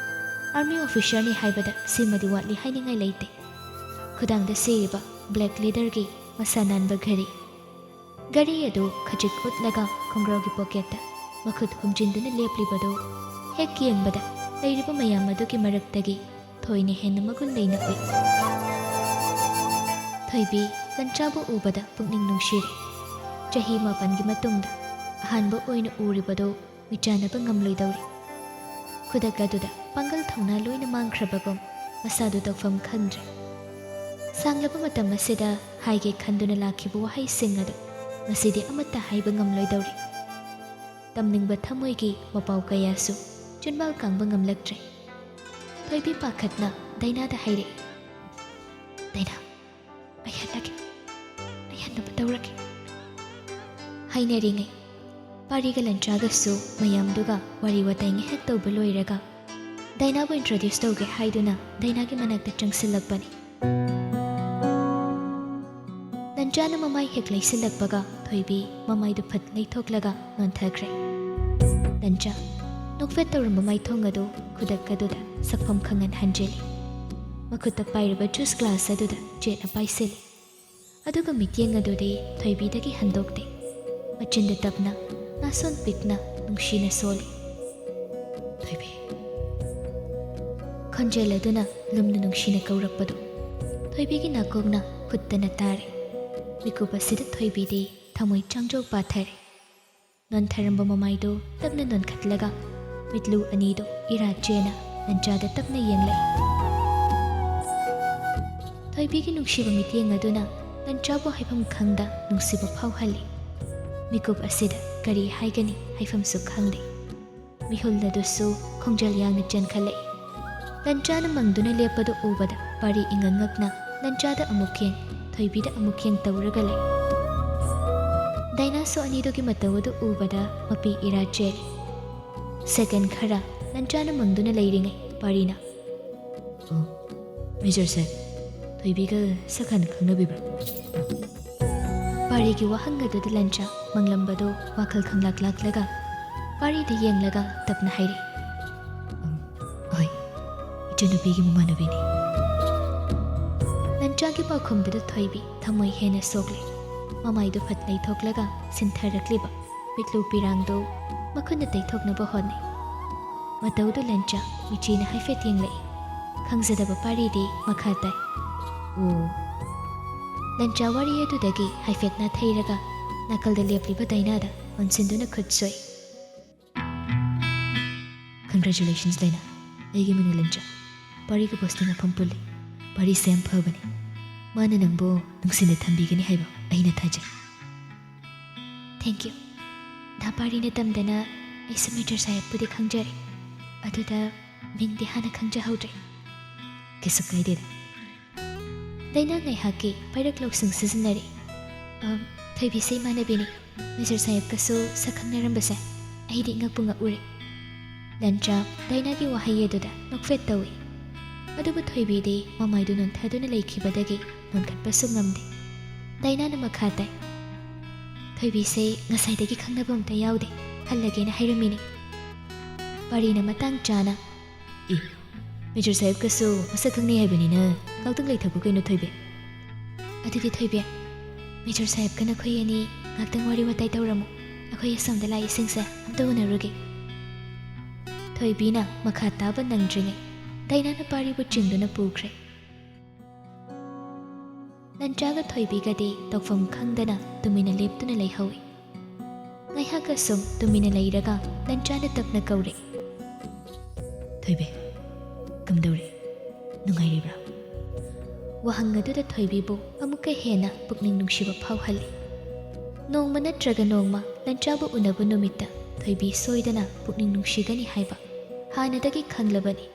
ꯑꯥꯔꯃꯤ ꯑꯣꯐꯤꯁꯔꯅꯤ ꯍꯥꯏꯕꯗ ꯁꯤꯃꯗꯤ ꯋꯥꯠꯂꯤ ꯍꯥꯏꯅꯤꯡꯉꯥꯏ ꯂꯩꯇꯦ꯫ ꯈꯨꯗꯥꯡꯗ ꯁꯤꯔꯤꯕ ꯕ꯭ꯂꯦꯛ ꯂꯦꯗꯔꯒꯤ ꯃꯁꯥ ꯅꯥꯟꯕ ꯘꯔꯤ꯫ ꯘꯔꯤ ꯑꯗꯨ ꯈꯖꯤꯛ ꯎꯠꯂꯒ ꯈꯣꯡꯒ꯭ꯔꯥꯎꯒꯤ ꯄꯣꯀꯦꯠꯇ ꯃꯈꯨꯠ ꯍꯨꯝꯖꯤꯟꯗꯨꯅ ꯂꯦꯞꯂꯤꯕꯗꯨ ꯍꯦꯛ ꯌꯦꯡꯕꯗ ꯂꯩꯔꯤꯕ ꯃꯌꯥꯝ ꯑꯗꯨꯒꯤ ꯃꯔꯛꯇꯒꯤ ꯊꯣꯏꯅ ꯍꯦꯟꯅ ꯃꯒꯨꯟ ꯂꯩꯅ ꯎꯏ꯫ ꯊꯣꯏꯕꯤ ꯂꯟꯆꯥꯕꯨ ꯎꯕꯗ ꯄꯨꯛꯅꯤꯡ ꯅꯨꯡꯁꯤꯔꯦ꯫ ꯆꯍꯤ ꯃꯥꯄꯟꯒꯤ ꯃꯇꯨꯡꯗ ꯑꯍꯥꯟꯕ ꯑꯣꯏꯅ ꯎꯔꯤꯕꯗꯨ ꯃꯤꯆꯥꯟꯅꯕ ꯉꯝꯂꯣꯏꯗꯧꯔꯤ꯫ ꯈꯨꯗꯛ ꯑꯗꯨꯗ ꯄꯥꯡꯒꯜ ꯊꯧꯅꯥ ꯂꯣꯏꯅ ꯃꯥꯡꯈ꯭ꯔꯕꯒꯨꯝ ꯃꯁꯥꯗꯨ ꯇꯧꯐꯝ ꯈꯪꯗ꯭ꯔꯦ꯫ ꯁꯥꯡꯂꯕ ꯃꯇꯝ ꯑꯁꯤꯗ ꯍꯥꯏꯒꯦ ꯈꯟꯗꯨꯅ ꯂꯥꯛꯈꯤꯕ ꯋꯥꯍꯩꯁꯤꯡ ꯑꯗꯨ ꯉꯁꯤꯗꯤ ꯑꯃꯠꯇ ꯍꯥꯏꯕ ꯉꯝꯂꯣꯏꯗꯧꯔꯤ꯫ ꯇꯝꯅꯤꯡꯕ ꯊꯃꯣꯏꯒꯤ ꯃꯄꯥꯎ ꯀꯌꯥꯁꯨ ꯆꯤꯟꯕꯥꯜ ꯀꯥꯡꯕ ꯉꯝꯂꯛꯇ꯭ꯔꯦ꯫ ꯊꯣꯏꯕꯤ ꯄꯥꯈꯠꯅ ꯗꯥꯏꯅꯥꯗ ꯍꯥꯏꯔꯛꯏ, "ꯗꯥꯏꯅꯥ, ꯑꯩ ꯍꯜꯂꯒꯦ, ꯑꯩ ꯍꯟꯅꯕ ꯇꯧꯔꯒꯦ" ꯍꯥꯏꯅꯔꯤꯉꯩ, ꯄꯥꯔꯤꯒ ꯂꯟꯆꯥꯒꯁꯨ ꯃꯌꯥꯝꯗꯨꯒ ꯋꯥꯔꯤ ꯋꯥꯇꯥꯏ ꯉꯥꯏꯍꯥꯛ ꯇꯧꯕ ꯂꯣꯏꯔꯒ ꯗꯥꯏꯅꯥꯕꯨ introduce ꯇꯧꯒꯦ ꯍꯥꯏꯗꯨꯅ ꯗꯥꯏꯅꯥꯒꯤ ꯃꯅꯥꯛꯇ ꯆꯪꯁꯤꯜꯂꯛꯄꯅꯤ꯫ ꯂꯟꯆꯥꯅ ꯃꯃꯥꯏ ꯍꯦꯛ ꯂꯩꯁꯤꯜꯂꯛꯄꯒ ꯊꯣꯏꯕꯤ ꯃꯃꯥꯏꯗꯨ ꯐꯠ ꯂꯩꯊꯣꯛꯂꯒ ꯅꯣꯟꯊꯈ꯭ꯔꯦ꯫ ꯂꯟꯆꯥ ꯅꯣꯛꯐꯦꯠ ꯇꯧꯔꯝꯕ ꯃꯥꯏꯊꯣꯡ ꯑꯗꯨ ꯈꯨꯗꯛ ꯑꯗꯨꯗ ꯁꯛꯐꯝ ꯈꯪꯍꯟ ꯍꯟꯖꯤꯜꯂꯤ꯫ ꯃꯈꯨꯠꯇ ꯄꯥꯏꯔꯤꯕ juice glass ꯑꯗꯨꯗ ꯆꯦꯠꯅ ꯄꯥꯏꯁꯤꯜꯂꯤ꯫ ꯑꯗꯨꯒ ꯃꯤꯠꯌꯦꯡ ꯑꯗꯨꯗꯤ ꯊꯣꯏꯕꯤꯗꯒꯤ ꯍꯟꯗꯣꯛꯇꯦ꯫ ꯃꯆꯤꯟꯗ ꯇꯞꯅ, ꯅꯥꯁꯣꯟ ꯄꯤꯛꯅ, ꯅꯨꯡꯁꯤꯅ ꯁꯣꯜꯂꯤ꯫ "ꯊꯣꯏꯕꯤ꯫" ꯈꯣꯟꯖꯦꯜ ꯑꯗꯨꯅ ꯂꯨꯝꯅ ꯅꯨꯡꯁꯤꯅ ꯀꯧꯔꯛꯄꯗꯨ ꯊꯣꯏꯕꯤꯒꯤ ꯅꯥꯀꯣꯡꯅ ꯀꯨꯠꯇꯅ ꯇꯥꯔꯦ꯫ ꯃꯤꯀꯨꯞ ꯑꯁꯤꯗ ꯊꯣꯏꯕꯤꯗꯤ ꯊꯃꯣꯏ ꯆꯥꯡꯖꯧ ꯄꯥꯊꯔꯦ꯫ ꯅꯣꯟꯊꯔꯝꯕ ꯃꯃꯥꯏꯗꯨ ꯇꯞꯅ ꯅꯣꯟꯈꯠꯂꯒ ꯃꯤꯠꯂꯨ ꯑꯅꯤꯗꯨ ꯏꯔꯥ ꯆꯦꯅ ꯂꯟꯆꯥꯗ ꯇꯞꯅ ꯌꯦꯡꯂꯛꯏ꯫ ꯊꯣꯏꯕꯤꯒꯤ ꯅꯨꯡꯁꯤꯕ ꯃꯤꯠꯌꯦꯡ ꯑꯗꯨꯅ ꯂꯟꯆꯥꯕꯨ ꯍꯥꯏꯐꯝ ꯈꯪꯗ ꯅꯨꯡꯁꯤꯕ ꯐꯥꯎꯍꯜꯂꯤ꯫ ꯃꯤꯀꯨꯞ ꯑꯁꯤꯗ ꯀꯔꯤ ꯍꯥꯏꯒꯅꯤ ꯍꯥꯏꯐꯝꯁꯨ ꯈꯪꯗꯦ꯫ ꯃꯤꯍꯨꯜ ꯑꯗꯨꯁꯨ ꯈꯣꯡꯖꯦꯜ ꯌꯥꯡꯅ ꯆꯦꯟꯈꯠꯂꯛꯏ꯫ ꯂꯟꯆꯥꯅ ꯃꯪꯗꯨꯅ ꯂꯦꯞꯄꯗꯨ ꯎꯕꯗ ꯄꯥꯔꯤ ꯏꯉꯛ ꯉꯛꯅ ꯂꯟꯆꯥꯗ ꯑꯃꯨꯛ ꯌꯦꯡ, ꯊꯣꯏꯕꯤꯗ ꯑꯃꯨꯛ ꯌꯦꯡ ꯇꯧꯔꯒ ꯂꯩ꯫ ꯗꯥꯏꯅꯥꯁꯨ ꯑꯅꯤꯗꯨꯒꯤ ꯃꯇꯧ ꯑꯗꯨ ꯎꯕꯗ ꯃꯄꯤ ꯏꯔꯥ ꯆꯦꯜꯂꯤ꯫ Second ꯈꯔ ꯂꯟꯆꯥꯅ ꯃꯪꯗꯨꯅ ꯂꯩꯔꯤꯉꯩ ꯄꯥꯔꯤꯅ, "ꯑꯣ, Major sir, ꯊꯣꯏꯕꯤꯒ ꯁꯛ ꯍꯥꯟꯅ ꯈꯪꯅꯕꯤꯕ꯭ꯔꯥ?" ꯄꯥꯔꯤꯒꯤ ꯋꯥꯍꯪ ꯑꯗꯨꯗ ꯂꯟꯆꯥ ꯃꯪꯂꯝꯕꯗꯨ ꯋꯥꯈꯜ ꯈꯪꯂꯥꯛ ꯂꯥꯛꯂꯒ ꯄꯥꯔꯤꯗ ꯌꯦꯡꯂꯒ ꯇꯞꯅ ꯍꯥꯏꯔꯛꯏ, "ꯎꯝ, ꯍꯣꯏ, ꯏꯆꯟꯅꯨꯄꯤꯒꯤ ꯃꯃꯥꯟꯅꯕꯤꯅꯤ꯫" ꯂꯟꯆꯥꯒꯤ ꯄꯥꯎꯈꯨꯝꯗꯨꯗ ꯊꯣꯏꯕꯤ ꯊꯃꯣꯏ ꯍꯦꯟꯅ ꯁꯣꯛꯂꯦ꯫ ꯃꯃꯥꯏꯗꯨ ꯐꯠ ꯂꯩꯊꯣꯛꯂꯒ ꯁꯤꯟꯊꯔꯛꯂꯤꯕ ꯃꯤꯠꯂꯨ ꯄꯤꯔꯥꯡꯗꯨ ꯃꯈꯨꯠꯅ ꯇꯩꯊꯣꯛꯅꯕ ꯍꯣꯠꯅꯩ꯫ ꯃꯇꯧꯗꯨ ꯂꯟꯆꯥ ꯃꯤꯆꯤꯅ ꯍꯥꯏꯐꯦꯠ ꯌꯦꯡꯂꯛꯏ꯫ ꯈꯪꯖꯗꯕ ꯄꯥꯔꯤꯗꯤ ꯃꯈꯥ ꯇꯥꯏ, "ꯑꯣ꯫" ꯂꯟꯆꯥ ꯋꯥꯔꯤ ꯑꯗꯨꯗꯒꯤ ꯍꯥꯏꯐꯦꯠ ꯅꯥꯊꯩꯔꯒ ꯅꯥꯀꯜꯗ ꯂꯦꯞꯂꯤꯕ ꯗꯥꯏꯅꯥꯗ ꯑꯣꯟꯁꯤꯟꯗꯨꯅ ꯈꯨꯠ ꯁꯣꯛꯏ꯫ "Congratulations, ꯗꯥꯏꯅꯥ꯫ ꯑꯩꯒꯤ ꯃꯤꯡꯅ ꯂꯟꯆꯥ꯫ ꯄꯥꯔꯤꯒ ꯕꯣꯁꯇꯤꯡ ꯃꯐꯝ ꯄꯨꯜꯂꯤ꯫ ꯄꯥꯔꯤꯁꯦ ꯌꯥꯝ ꯐꯕꯅꯤ꯫ ꯃꯥꯅ ꯅꯪꯕꯨ ꯅꯨꯡꯁꯤꯅ ꯊꯝꯕꯤꯒꯅꯤ ꯍꯥꯏꯕ ꯑꯩꯅ ꯊꯥꯖꯩ꯫ Thank you꯫ ꯗꯥ ꯄꯥꯔꯤꯅ ꯇꯝꯗꯅ ꯑꯩꯁꯨ ꯃꯦꯖꯔ ꯁꯥꯍꯦꯕꯄꯨꯗꯤ ꯈꯪꯖꯔꯦ꯫ ꯑꯗꯨꯗ ꯃꯤꯡꯗꯤ ꯍꯥꯟꯅ ꯈꯪꯖꯍꯧꯗ꯭ꯔꯦ꯫ ꯀꯩꯁꯨ ꯀꯥꯏꯗꯦꯗ꯫ ꯗꯥꯏꯅꯥ ꯉꯥꯏꯍꯥꯛꯀꯤ ꯄꯥꯏꯔꯛ ꯂꯧꯁꯤꯡ ꯁꯤꯖꯤꯟꯅꯔꯦ꯫ "ꯑꯝ, ꯊꯣꯏꯕꯤꯁꯦ ꯏꯃꯥꯟꯅꯕꯤꯅꯤ꯫ ꯃꯦꯖꯔ ꯁꯥꯍꯦꯕꯀꯁꯨ ꯁꯛ ꯈꯪꯅꯔꯝꯕꯁꯦ ꯑꯩꯗꯤ ꯉꯛꯄꯨ ꯉꯛꯎꯔꯦ꯫" ꯂꯟꯆꯥ ꯗꯥꯏꯅꯥꯒꯤ ꯋꯥꯍꯩ ꯑꯗꯨꯗ ꯅꯣꯛꯐꯦꯠ ꯇꯧꯏ꯫ ꯑꯗꯨꯕꯨ ꯊꯣꯏꯕꯤꯗꯤ ꯃꯃꯥꯏꯗꯨ ꯅꯣꯟꯊꯗꯨꯅ ꯂꯩꯈꯤꯕꯗꯒꯤ ꯅꯣꯟꯈꯠꯄꯁꯨ ꯉꯝꯗꯦ꯫ ꯗꯥꯏꯅꯥꯅ ꯃꯈꯥ ꯇꯥꯏ, "ꯊꯣꯏꯕꯤꯁꯦ ꯉꯁꯥꯏꯗꯒꯤ ꯈꯪꯅꯕ ꯑꯝꯇ ꯌꯥꯎꯗꯦ, ꯍꯜꯂꯒꯦꯅ ꯍꯥꯏꯔꯝꯃꯤꯅꯤ꯫" ꯄꯥꯔꯤꯅ ꯃꯇꯥꯡ ꯆꯥꯅ, "ꯑꯦ, ꯃꯦꯖꯔ ꯁꯥꯍꯦꯕꯀꯁꯨ ꯃꯁꯛ ꯈꯪꯅꯩ ꯍꯥꯏꯕꯅꯤꯅ, ꯉꯥꯛꯇꯪ ꯂꯩꯊꯒꯣ ꯀꯩꯅꯣ ꯊꯣꯏꯕꯤ꯫ ꯑꯗꯨꯗꯤ ꯊꯣꯏꯕꯤ, ꯃꯦꯖꯔ ꯁꯥꯍꯦꯕꯀ ꯅꯈꯣꯏ ꯑꯅꯤ ꯉꯥꯛꯇꯪ ꯋꯥꯔꯤ ꯋꯥꯇꯥꯏ ꯇꯧꯔꯝꯃꯨ꯫ ꯑꯩꯈꯣꯏ ꯑꯁꯣꯝꯗ ꯂꯥꯛꯏꯁꯤꯡꯁꯦ ꯑꯝꯇ ꯎꯅꯔꯨꯒꯦ꯫" ꯊꯣꯏꯕꯤꯅ ꯃꯈꯥ ꯇꯥꯕ ꯅꯪꯗ꯭ꯔꯤꯉꯩ ꯗꯥꯏꯅꯥꯅ ꯄꯥꯔꯤꯕꯨ ꯆꯤꯡꯗꯨꯅ ꯄꯨꯈ꯭ꯔꯦ꯫ ꯂꯟꯆꯥꯒ ꯊꯣꯏꯕꯤꯒꯗꯤ ꯇꯧꯐꯝ ꯈꯪꯗꯅ ꯇꯨꯃꯤꯟꯅ ꯂꯦꯞꯇꯨꯅ ꯂꯩꯍꯧꯏ꯫ ꯉꯥꯏꯍꯥꯛ ꯑꯁꯨꯝ ꯇꯨꯃꯤꯟꯅ ꯂꯩꯔꯒ ꯂꯟꯆꯥꯅ ꯇꯞꯅ ꯀꯧꯔꯦ, "ꯊꯣꯏꯕꯤ, ꯀꯝꯗꯧꯔꯦ? ꯅꯨꯡꯉꯥꯏꯔꯤꯕ꯭ꯔꯥ?" ꯋꯥꯍꯪ ꯑꯗꯨꯗ ꯊꯣꯏꯕꯤꯕꯨ ꯑꯃꯨꯛꯀ ꯍꯦꯟꯅ ꯄꯨꯛꯅꯤꯡ ꯅꯨꯡꯁꯤꯕ ꯐꯥꯎꯍꯜꯂꯤ꯫ ꯅꯣꯡꯃ ꯅꯠꯇ꯭ꯔꯒ ꯅꯣꯡꯃ ꯂꯟꯆꯥꯕꯨ ꯎꯅꯕ ꯅꯨꯃꯤꯠꯇ ꯊꯣꯏꯕꯤ ꯁꯣꯏꯗꯅ ꯄꯨꯛꯅꯤꯡ ꯅꯨꯡꯁꯤꯒꯅꯤ ꯍꯥꯏꯕ ꯍꯥꯟꯅꯗꯒꯤ ꯈꯪꯂꯕꯅꯤ꯫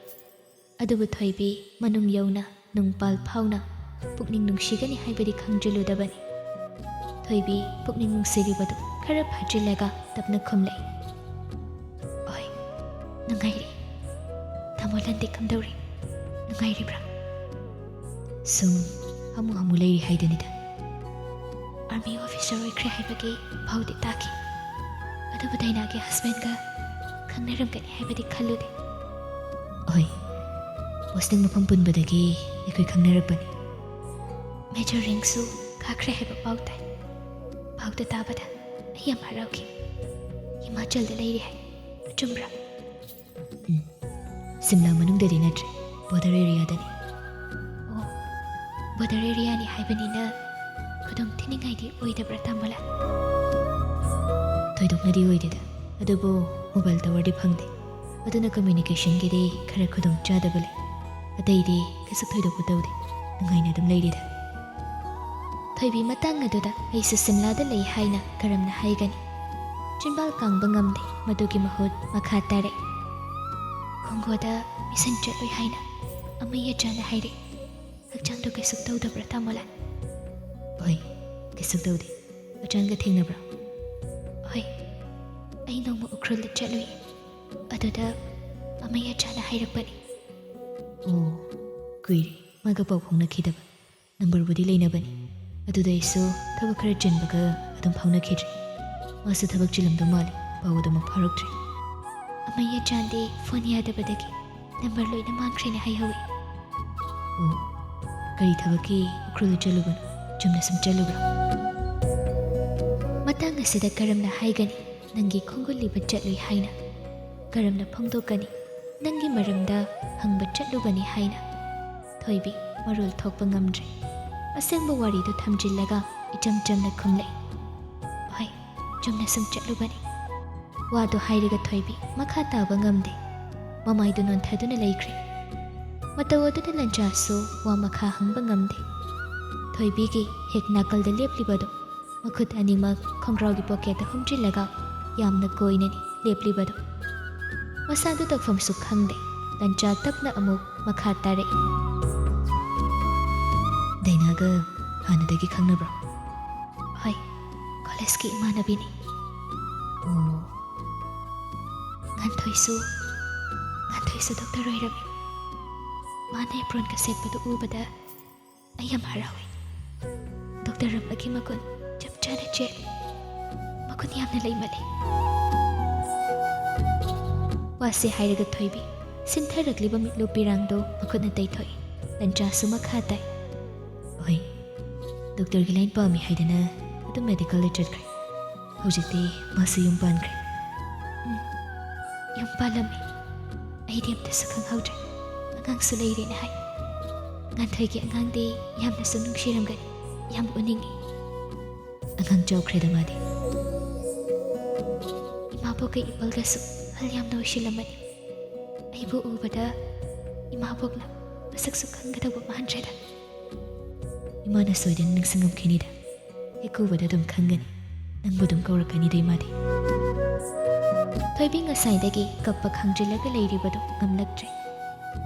ꯑꯗꯨꯕꯨ ꯊꯣꯏꯕꯤ ꯃꯅꯨꯡ ꯌꯧꯅ ꯅꯨꯡꯄꯥꯜ ꯐꯥꯎꯅ ꯄꯨꯛꯅꯤꯡ ꯅꯨꯡꯁꯤꯒꯅꯤ ꯍꯥꯏꯕꯗꯤ ꯈꯪꯖꯤꯜꯂꯨꯗꯕꯅꯤ꯫ ꯊꯣꯏꯕꯤ ꯄꯨꯛꯅꯤꯡ ꯅꯨꯡꯁꯤꯔꯤꯕꯗꯨ ꯈꯔ ꯐꯥꯖꯤꯜꯂꯒ ꯇꯞꯅ ꯈꯨꯝꯂꯛꯏ, "ꯍꯣꯏ, ꯅꯨꯡꯉꯥꯏꯔꯤ꯫ ꯇꯥꯃꯣ ꯂꯟꯗꯤ ꯀꯝꯗꯧꯔꯤ? ꯅꯨꯡꯉꯥꯏꯔꯤꯕ꯭ꯔꯥ?" "ꯁꯨꯝ ꯍꯥꯃꯨ ꯍꯥꯃꯨ ꯂꯩꯔꯤ ꯍꯥꯏꯗꯨꯅꯤꯗ꯫" "ꯑꯥꯔꯃꯤ ꯑꯣꯐꯤꯁꯔ ꯑꯣꯏꯈ꯭ꯔꯦ ꯍꯥꯏꯕꯒꯤ ꯄꯥꯎꯗꯤ ꯇꯥꯈꯤ꯫ ꯑꯗꯨꯕꯨ ꯗꯥꯏꯅꯥꯒꯤ ꯍꯁꯕꯦꯟꯒ ꯈꯪꯅꯔꯝꯒꯅꯤ ꯍꯥꯏꯕꯗꯤ ꯈꯜꯂꯨꯗꯦ꯫" "ꯍꯣꯏ, ꯄꯣꯁꯇꯤꯡ ꯃꯐꯝ ꯄꯨꯟꯕꯗꯒꯤ ꯑꯩꯈꯣꯏ ꯈꯪꯅꯔꯛꯄꯅꯤ꯫" "ꯃꯦꯖꯔ ꯔꯦꯡꯁꯨ ꯀꯥꯈ꯭ꯔꯦ ꯍꯥꯏꯕ ꯄꯥꯎ ꯇꯥꯏ꯫ ꯄꯥꯎꯗꯨ ꯇꯥꯕꯗ ꯑꯩ ꯌꯥꯝ ꯍꯔꯥꯎꯈꯤ꯫ ꯍꯤꯃꯥꯆꯜꯗ ꯂꯩꯔꯤ ꯍꯥꯏ꯫ ꯑꯆꯨꯝꯕ꯭ꯔꯥ?" "ꯎꯝ, ꯁꯤꯝꯂꯥ ꯃꯅꯨꯡꯗꯗꯤ ꯅꯠꯇ꯭ꯔꯦ, ꯕꯣꯔꯗꯔ ꯑꯦꯔꯤꯌꯥꯗꯅꯤ꯫" "ꯑꯣ, ꯕꯣꯔꯗꯔ ꯑꯦꯔꯤꯌꯥꯅꯤ ꯍꯥꯏꯕꯅꯤꯅ ꯈꯨꯗꯣꯡ ꯊꯤꯅꯤꯡꯉꯥꯏꯗꯤ ꯑꯣꯏꯗꯕ꯭ꯔꯥ, ꯇꯥꯃꯣ ꯂꯟ?" "ꯊꯣꯏꯗꯣꯛꯅꯗꯤ ꯑꯣꯏꯗꯦꯗ, ꯑꯗꯨꯕꯨ ꯃꯣꯕꯥꯏꯜ ꯇꯥꯋꯔꯗꯤ ꯐꯪꯗꯦ꯫ ꯑꯗꯨꯅ communicationꯒꯤꯗꯤ ꯈꯔ ꯈꯨꯗꯣꯡ ꯆꯥꯗꯕ ꯂꯩ꯫ ꯑꯇꯩꯗꯤ ꯀꯩꯁꯨ ꯊꯣꯏꯗꯣꯛꯄ ꯇꯧꯗꯦ꯫ ꯅꯨꯡꯉꯥꯏꯅ ꯑꯗꯨꯝ ꯂꯩꯔꯤꯗ꯫ ꯊꯣꯏꯕꯤ ꯃꯇꯥꯡ ꯑꯗꯨꯗ ꯑꯩꯁꯨ ꯁꯤꯝꯂꯥꯗ ꯂꯩ ꯍꯥꯏꯅ ꯀꯔꯝꯅ ꯍꯥꯏꯒꯅꯤ? ꯆꯤꯟꯕꯥꯜ ꯀꯥꯡꯕ ꯉꯝꯗꯦ꯫ ꯃꯗꯨꯒꯤ ꯃꯍꯨꯠ ꯃꯈꯥ ꯇꯥꯔꯛꯏ꯫ ꯈꯣꯡꯒꯣꯗ ꯃꯤꯁꯟ ꯆꯠꯂꯨꯏ ꯍꯥꯏꯅ ꯑꯃꯩ ꯑꯆꯥꯅ ꯍꯥꯏꯔꯛꯏ꯫ ꯍꯛꯆꯥꯡꯗꯣ ꯀꯩꯁꯨ ꯇꯧꯗꯕ꯭ꯔꯥ, ꯇꯥꯃꯣꯂꯥꯜ? ꯍꯣꯏ, ꯀꯩꯁꯨ ꯇꯧꯗꯦ꯫ ꯑꯆꯥꯟꯒ ꯊꯦꯡꯅꯕ꯭ꯔꯥ? ꯍꯣꯏ, ꯑꯩ ꯅꯣꯡꯃ ꯎꯈ꯭ꯔꯨꯜꯗ ꯆꯠꯂꯨꯏ꯫ ꯑꯗꯨꯗ ꯑꯃꯩ ꯑꯆꯥꯅ ꯍꯥꯏꯔꯛꯄꯅꯤ꯫ ꯑꯣ, ꯀꯨꯏꯔꯦ ꯃꯥꯒ ꯄꯥꯎ ꯐꯥꯎꯅꯈꯤꯗꯕ꯫ ꯅꯝꯕꯔꯕꯨꯗꯤ ꯂꯩꯅꯕꯅꯤ꯫ ꯑꯗꯨꯗ ꯑꯩꯁꯨ ꯊꯕꯛ ꯈꯔ ꯆꯤꯟꯕꯒ ꯑꯗꯨꯝ ꯐꯥꯎꯅꯈꯤꯗ꯭ꯔꯦ꯫ ꯃꯥꯁꯨ ꯊꯕꯛ ꯆꯤꯜꯂꯝꯗꯧ ꯃꯥꯜꯂꯤ, ꯄꯥꯎ ꯑꯗꯨꯃꯛ ꯐꯥꯎꯔꯛꯇ꯭ꯔꯦ꯫ ꯑꯃꯩ ꯑꯆꯥꯟꯗꯤ ꯐꯣꯟ ꯌꯥꯗꯕꯗꯒꯤ ꯅꯝꯕꯔ ꯂꯣꯏꯅ ꯃꯥꯡꯈ꯭ꯔꯦꯅ ꯍꯥꯏꯍꯧꯏ꯫ ꯑꯣ, ꯀꯔꯤ ꯊꯕꯛꯀꯤ ꯎꯈ꯭ꯔꯨꯜꯗ ꯆꯠꯂꯨꯕꯅꯣ? ꯆꯨꯝꯅ ꯁꯨꯝ ꯆꯠꯂꯨꯕ꯭ꯔꯥ? ꯃꯇꯥꯡ ꯑꯁꯤꯗ ꯀꯔꯝꯅ ꯍꯥꯏꯒꯅꯤ? ꯅꯪꯒꯤ ꯈꯣꯡꯒꯨꯜꯂꯤꯕ ꯆꯠꯂꯨꯏ ꯍꯥꯏꯅ ꯀꯔꯝꯅ ꯐꯣꯡꯗꯣꯛꯀꯅꯤ? ꯅꯪꯒꯤ ꯃꯔꯝꯗ ꯍꯪꯕ ꯆꯠꯂꯨꯕꯅꯤ ꯍꯥꯏꯅ꯫ ꯊꯣꯏꯕꯤ ꯃꯔꯣꯜ ꯊꯣꯛꯄ ꯉꯝꯗ꯭ꯔꯦ꯫ ꯑꯁꯦꯡꯕ ꯋꯥꯔꯤꯗꯨ ꯊꯝꯖꯤꯜꯂꯒ ꯏꯆꯝ ꯆꯝꯅ ꯈꯨꯝꯂꯛꯏ꯫ ꯍꯣꯏ, ꯆꯨꯝꯅ ꯁꯨꯝ ꯆꯠꯂꯨꯕꯅꯤ꯫ ꯋꯥꯗꯨ ꯍꯥꯏꯔꯒ ꯊꯣꯏꯕꯤ ꯃꯈꯥ ꯇꯥꯕ ꯉꯝꯗꯦ꯫ ꯃꯃꯥꯏꯗꯨ ꯅꯣꯟꯊꯗꯨꯅ ꯂꯩꯈ꯭ꯔꯦ꯫ ꯃꯇꯧ ꯑꯗꯨꯗ ꯂꯟꯆꯥꯁꯨ ꯋꯥ ꯃꯈꯥ ꯍꯪꯕ ꯉꯝꯗꯦ꯫ ꯊꯣꯏꯕꯤꯒꯤ ꯍꯦꯛ ꯅꯥꯀꯜꯗ ꯂꯦꯞꯂꯤꯕꯗꯨ ꯃꯈꯨꯠ ꯑꯅꯤꯃꯛ ꯈꯣꯡꯒ꯭ꯔꯥꯎꯒꯤ ꯄꯣꯀꯦꯠꯇ ꯍꯨꯝꯖꯤꯜꯂꯒ ꯌꯥꯝꯅ ꯀꯣꯏꯅꯅꯤ ꯂꯦꯞꯂꯤꯕꯗꯨ꯫ ꯃꯁꯥꯗꯨ ꯇꯧꯐꯝꯁꯨ ꯈꯪꯗꯦ꯫ ꯂꯟꯆꯥ ꯇꯞꯅ ꯑꯃꯨꯛ ꯃꯈꯥ ꯇꯥꯔꯛꯏ꯫ ꯗꯥꯏꯅꯥꯒ ꯍꯥꯟꯅꯗꯒꯤ ꯈꯪꯅꯕ꯭ꯔꯣ? ꯍꯣꯏ, ꯀꯣꯂꯦꯖꯀꯤ ꯏꯃꯥꯟꯅꯕꯤꯅꯤ꯫ ꯑꯣ꯫ ꯉꯥꯟꯊꯣꯏꯁꯨ, ꯉꯥꯟꯊꯣꯏꯁꯨ ꯗꯣꯛꯇꯔ ꯑꯣꯏꯔꯝꯃꯤ꯫ ꯃꯥꯅ ꯑꯦꯄ꯭ꯔꯣꯟꯒ ꯁꯦꯠꯄꯗꯨ ꯎꯕꯗ ꯑꯩ ꯌꯥꯝ ꯍꯔꯥꯎꯏ꯫ ꯗꯣꯛꯇꯔ ꯑꯃꯒꯤ ꯃꯒꯨꯟ ꯆꯞ ꯆꯥꯅ ꯆꯦꯜꯂꯤ꯫ ꯃꯒꯨꯟ ꯌꯥꯝꯅ ꯂꯩꯃꯜꯂꯤ꯫ ꯋꯥꯁꯤ ꯍꯥꯏꯔꯒ ꯊꯣꯏꯕꯤ ꯁꯤꯟꯊꯔꯛꯂꯤꯕ ꯃꯤꯠꯂꯨ ꯄꯤꯔꯥꯡꯗꯨ ꯃꯈꯨꯠꯅ ꯇꯩꯊꯣꯛꯏ꯫ ꯂꯟꯆꯥꯁꯨ ꯃꯈꯥ ꯇꯥꯏ꯫ ꯍꯣꯏ, ꯗꯣꯛꯇꯔꯒꯤ ꯂꯥꯏꯟ ꯄꯥꯝꯃꯤ ꯍꯥꯏꯗꯅ ꯑꯗꯨꯝ ꯃꯦꯗꯤꯀꯜꯗ ꯆꯠꯈ꯭ꯔꯦ꯫ ꯍꯧꯖꯤꯛꯇꯤ ꯃꯥꯁꯨ ꯌꯨꯝ ꯄꯥꯟꯈ꯭ꯔꯦ꯫ ꯎꯝ, ꯌꯨꯝ ꯄꯥꯜꯂꯝꯃꯤ꯫ ꯑꯩꯗꯤ ꯑꯝꯇꯁꯨ ꯈꯪꯍꯧꯗ꯭ꯔꯦ꯫ ꯑꯉꯥꯡꯁꯨ ꯂꯩꯔꯦꯅ ꯍꯥꯏ꯫ ꯉꯥꯟꯊꯣꯏꯒꯤ ꯑꯉꯥꯡꯗꯤ ꯌꯥꯝꯅꯁꯨ ꯅꯨꯡꯁꯤꯔꯝꯒꯅꯤ꯫ ꯌꯥꯝ ꯎꯅꯤꯡꯉꯤ꯫ ꯑꯉꯥꯡ ꯆꯥꯎꯈ꯭ꯔꯦꯗ ꯃꯥꯗꯤ꯫ ꯏꯃꯥꯕꯣꯛꯀ ꯏꯄꯜꯒꯁꯨ ꯑꯍꯜ ꯌꯥꯝꯅ ꯑꯣꯏꯁꯤꯜꯂꯝꯃꯅꯤ꯫ ꯏꯕꯨ ꯎꯕꯗ ꯏꯃꯥꯕꯣꯛꯅ ꯃꯁꯛꯁꯨ ꯈꯪꯒꯗꯧꯕ ꯃꯥꯟꯗ꯭ꯔꯦꯗ꯫ ꯏꯃꯥꯅ ꯁꯣꯏꯗꯅ ꯅꯤꯡꯁꯤꯡꯉꯝꯈꯤꯅꯤꯗ꯫ ꯍꯦꯛ ꯎꯕꯗ ꯑꯗꯨꯝ ꯈꯪꯒꯅꯤ꯫ ꯅꯪꯕꯨ ꯑꯗꯨꯝ ꯀꯧꯔꯛꯀꯅꯤꯗ ꯏꯃꯥꯗꯤ꯫ ꯊꯣꯏꯕꯤ ꯉꯁꯥꯏꯗꯒꯤ ꯀꯞꯄ ꯈꯥꯡꯖꯤꯜꯂꯒ ꯂꯩꯔꯤꯕꯗꯨ ꯉꯝꯂꯛꯇ꯭ꯔꯦ꯫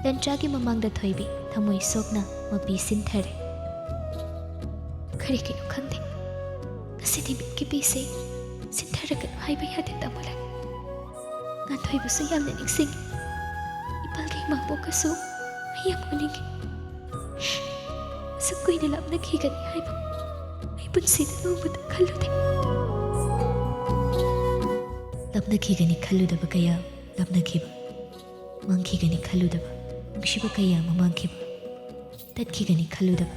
ꯂꯟꯆꯥꯒꯤ ꯃꯃꯥꯡꯗ ꯊꯣꯏꯕꯤ ꯊꯃꯣꯏ ꯁꯣꯛꯅ ꯃꯄꯤ ꯁꯤꯟꯊꯔꯦ꯫ ꯀꯔꯤꯒꯤꯅꯣ ꯈꯪꯗꯦ, ꯉꯁꯤꯗꯤ ꯃꯤꯠꯀꯤ ꯄꯤꯁꯦ ꯁꯤꯟꯊꯔꯒꯅꯨ ꯍꯥꯏꯕ ꯌꯥꯗꯦ ꯇꯥꯃꯣ ꯂꯥꯏ꯫ ꯉꯥꯟꯊꯣꯏꯕꯁꯨ ꯌꯥꯝꯅ ꯅꯤꯡꯁꯤꯡꯉꯤ꯫ ꯏꯄꯥꯜꯒꯤ ꯏꯃꯥꯕꯣꯛꯀꯁꯨ ꯑꯩ ꯌꯥꯝ ꯎꯅꯤꯡꯉꯤ꯫ ꯑꯁꯨꯛ ꯀꯨꯏꯅ ꯂꯥꯞꯅꯈꯤꯒꯅꯤ ꯍꯥꯏꯕ ꯑꯩ ꯄꯨꯟꯁꯤꯗ ꯅꯣꯡꯃꯇ ꯈꯜꯂꯨꯗꯦ꯫ ꯂꯥꯞꯅꯈꯤꯒꯅꯤ ꯈꯜꯂꯨꯗꯕ ꯀꯌꯥ ꯂꯥꯞꯅꯈꯤꯕ, ꯃꯥꯡꯈꯤꯒꯅꯤ ꯈꯜꯂꯨꯗꯕ ꯅꯨꯡꯁꯤꯕ ꯀꯌꯥ ꯑꯃ ꯃꯥꯡꯈꯤꯕ, ꯇꯠꯈꯤꯒꯅꯤ ꯈꯜꯂꯨꯗꯕ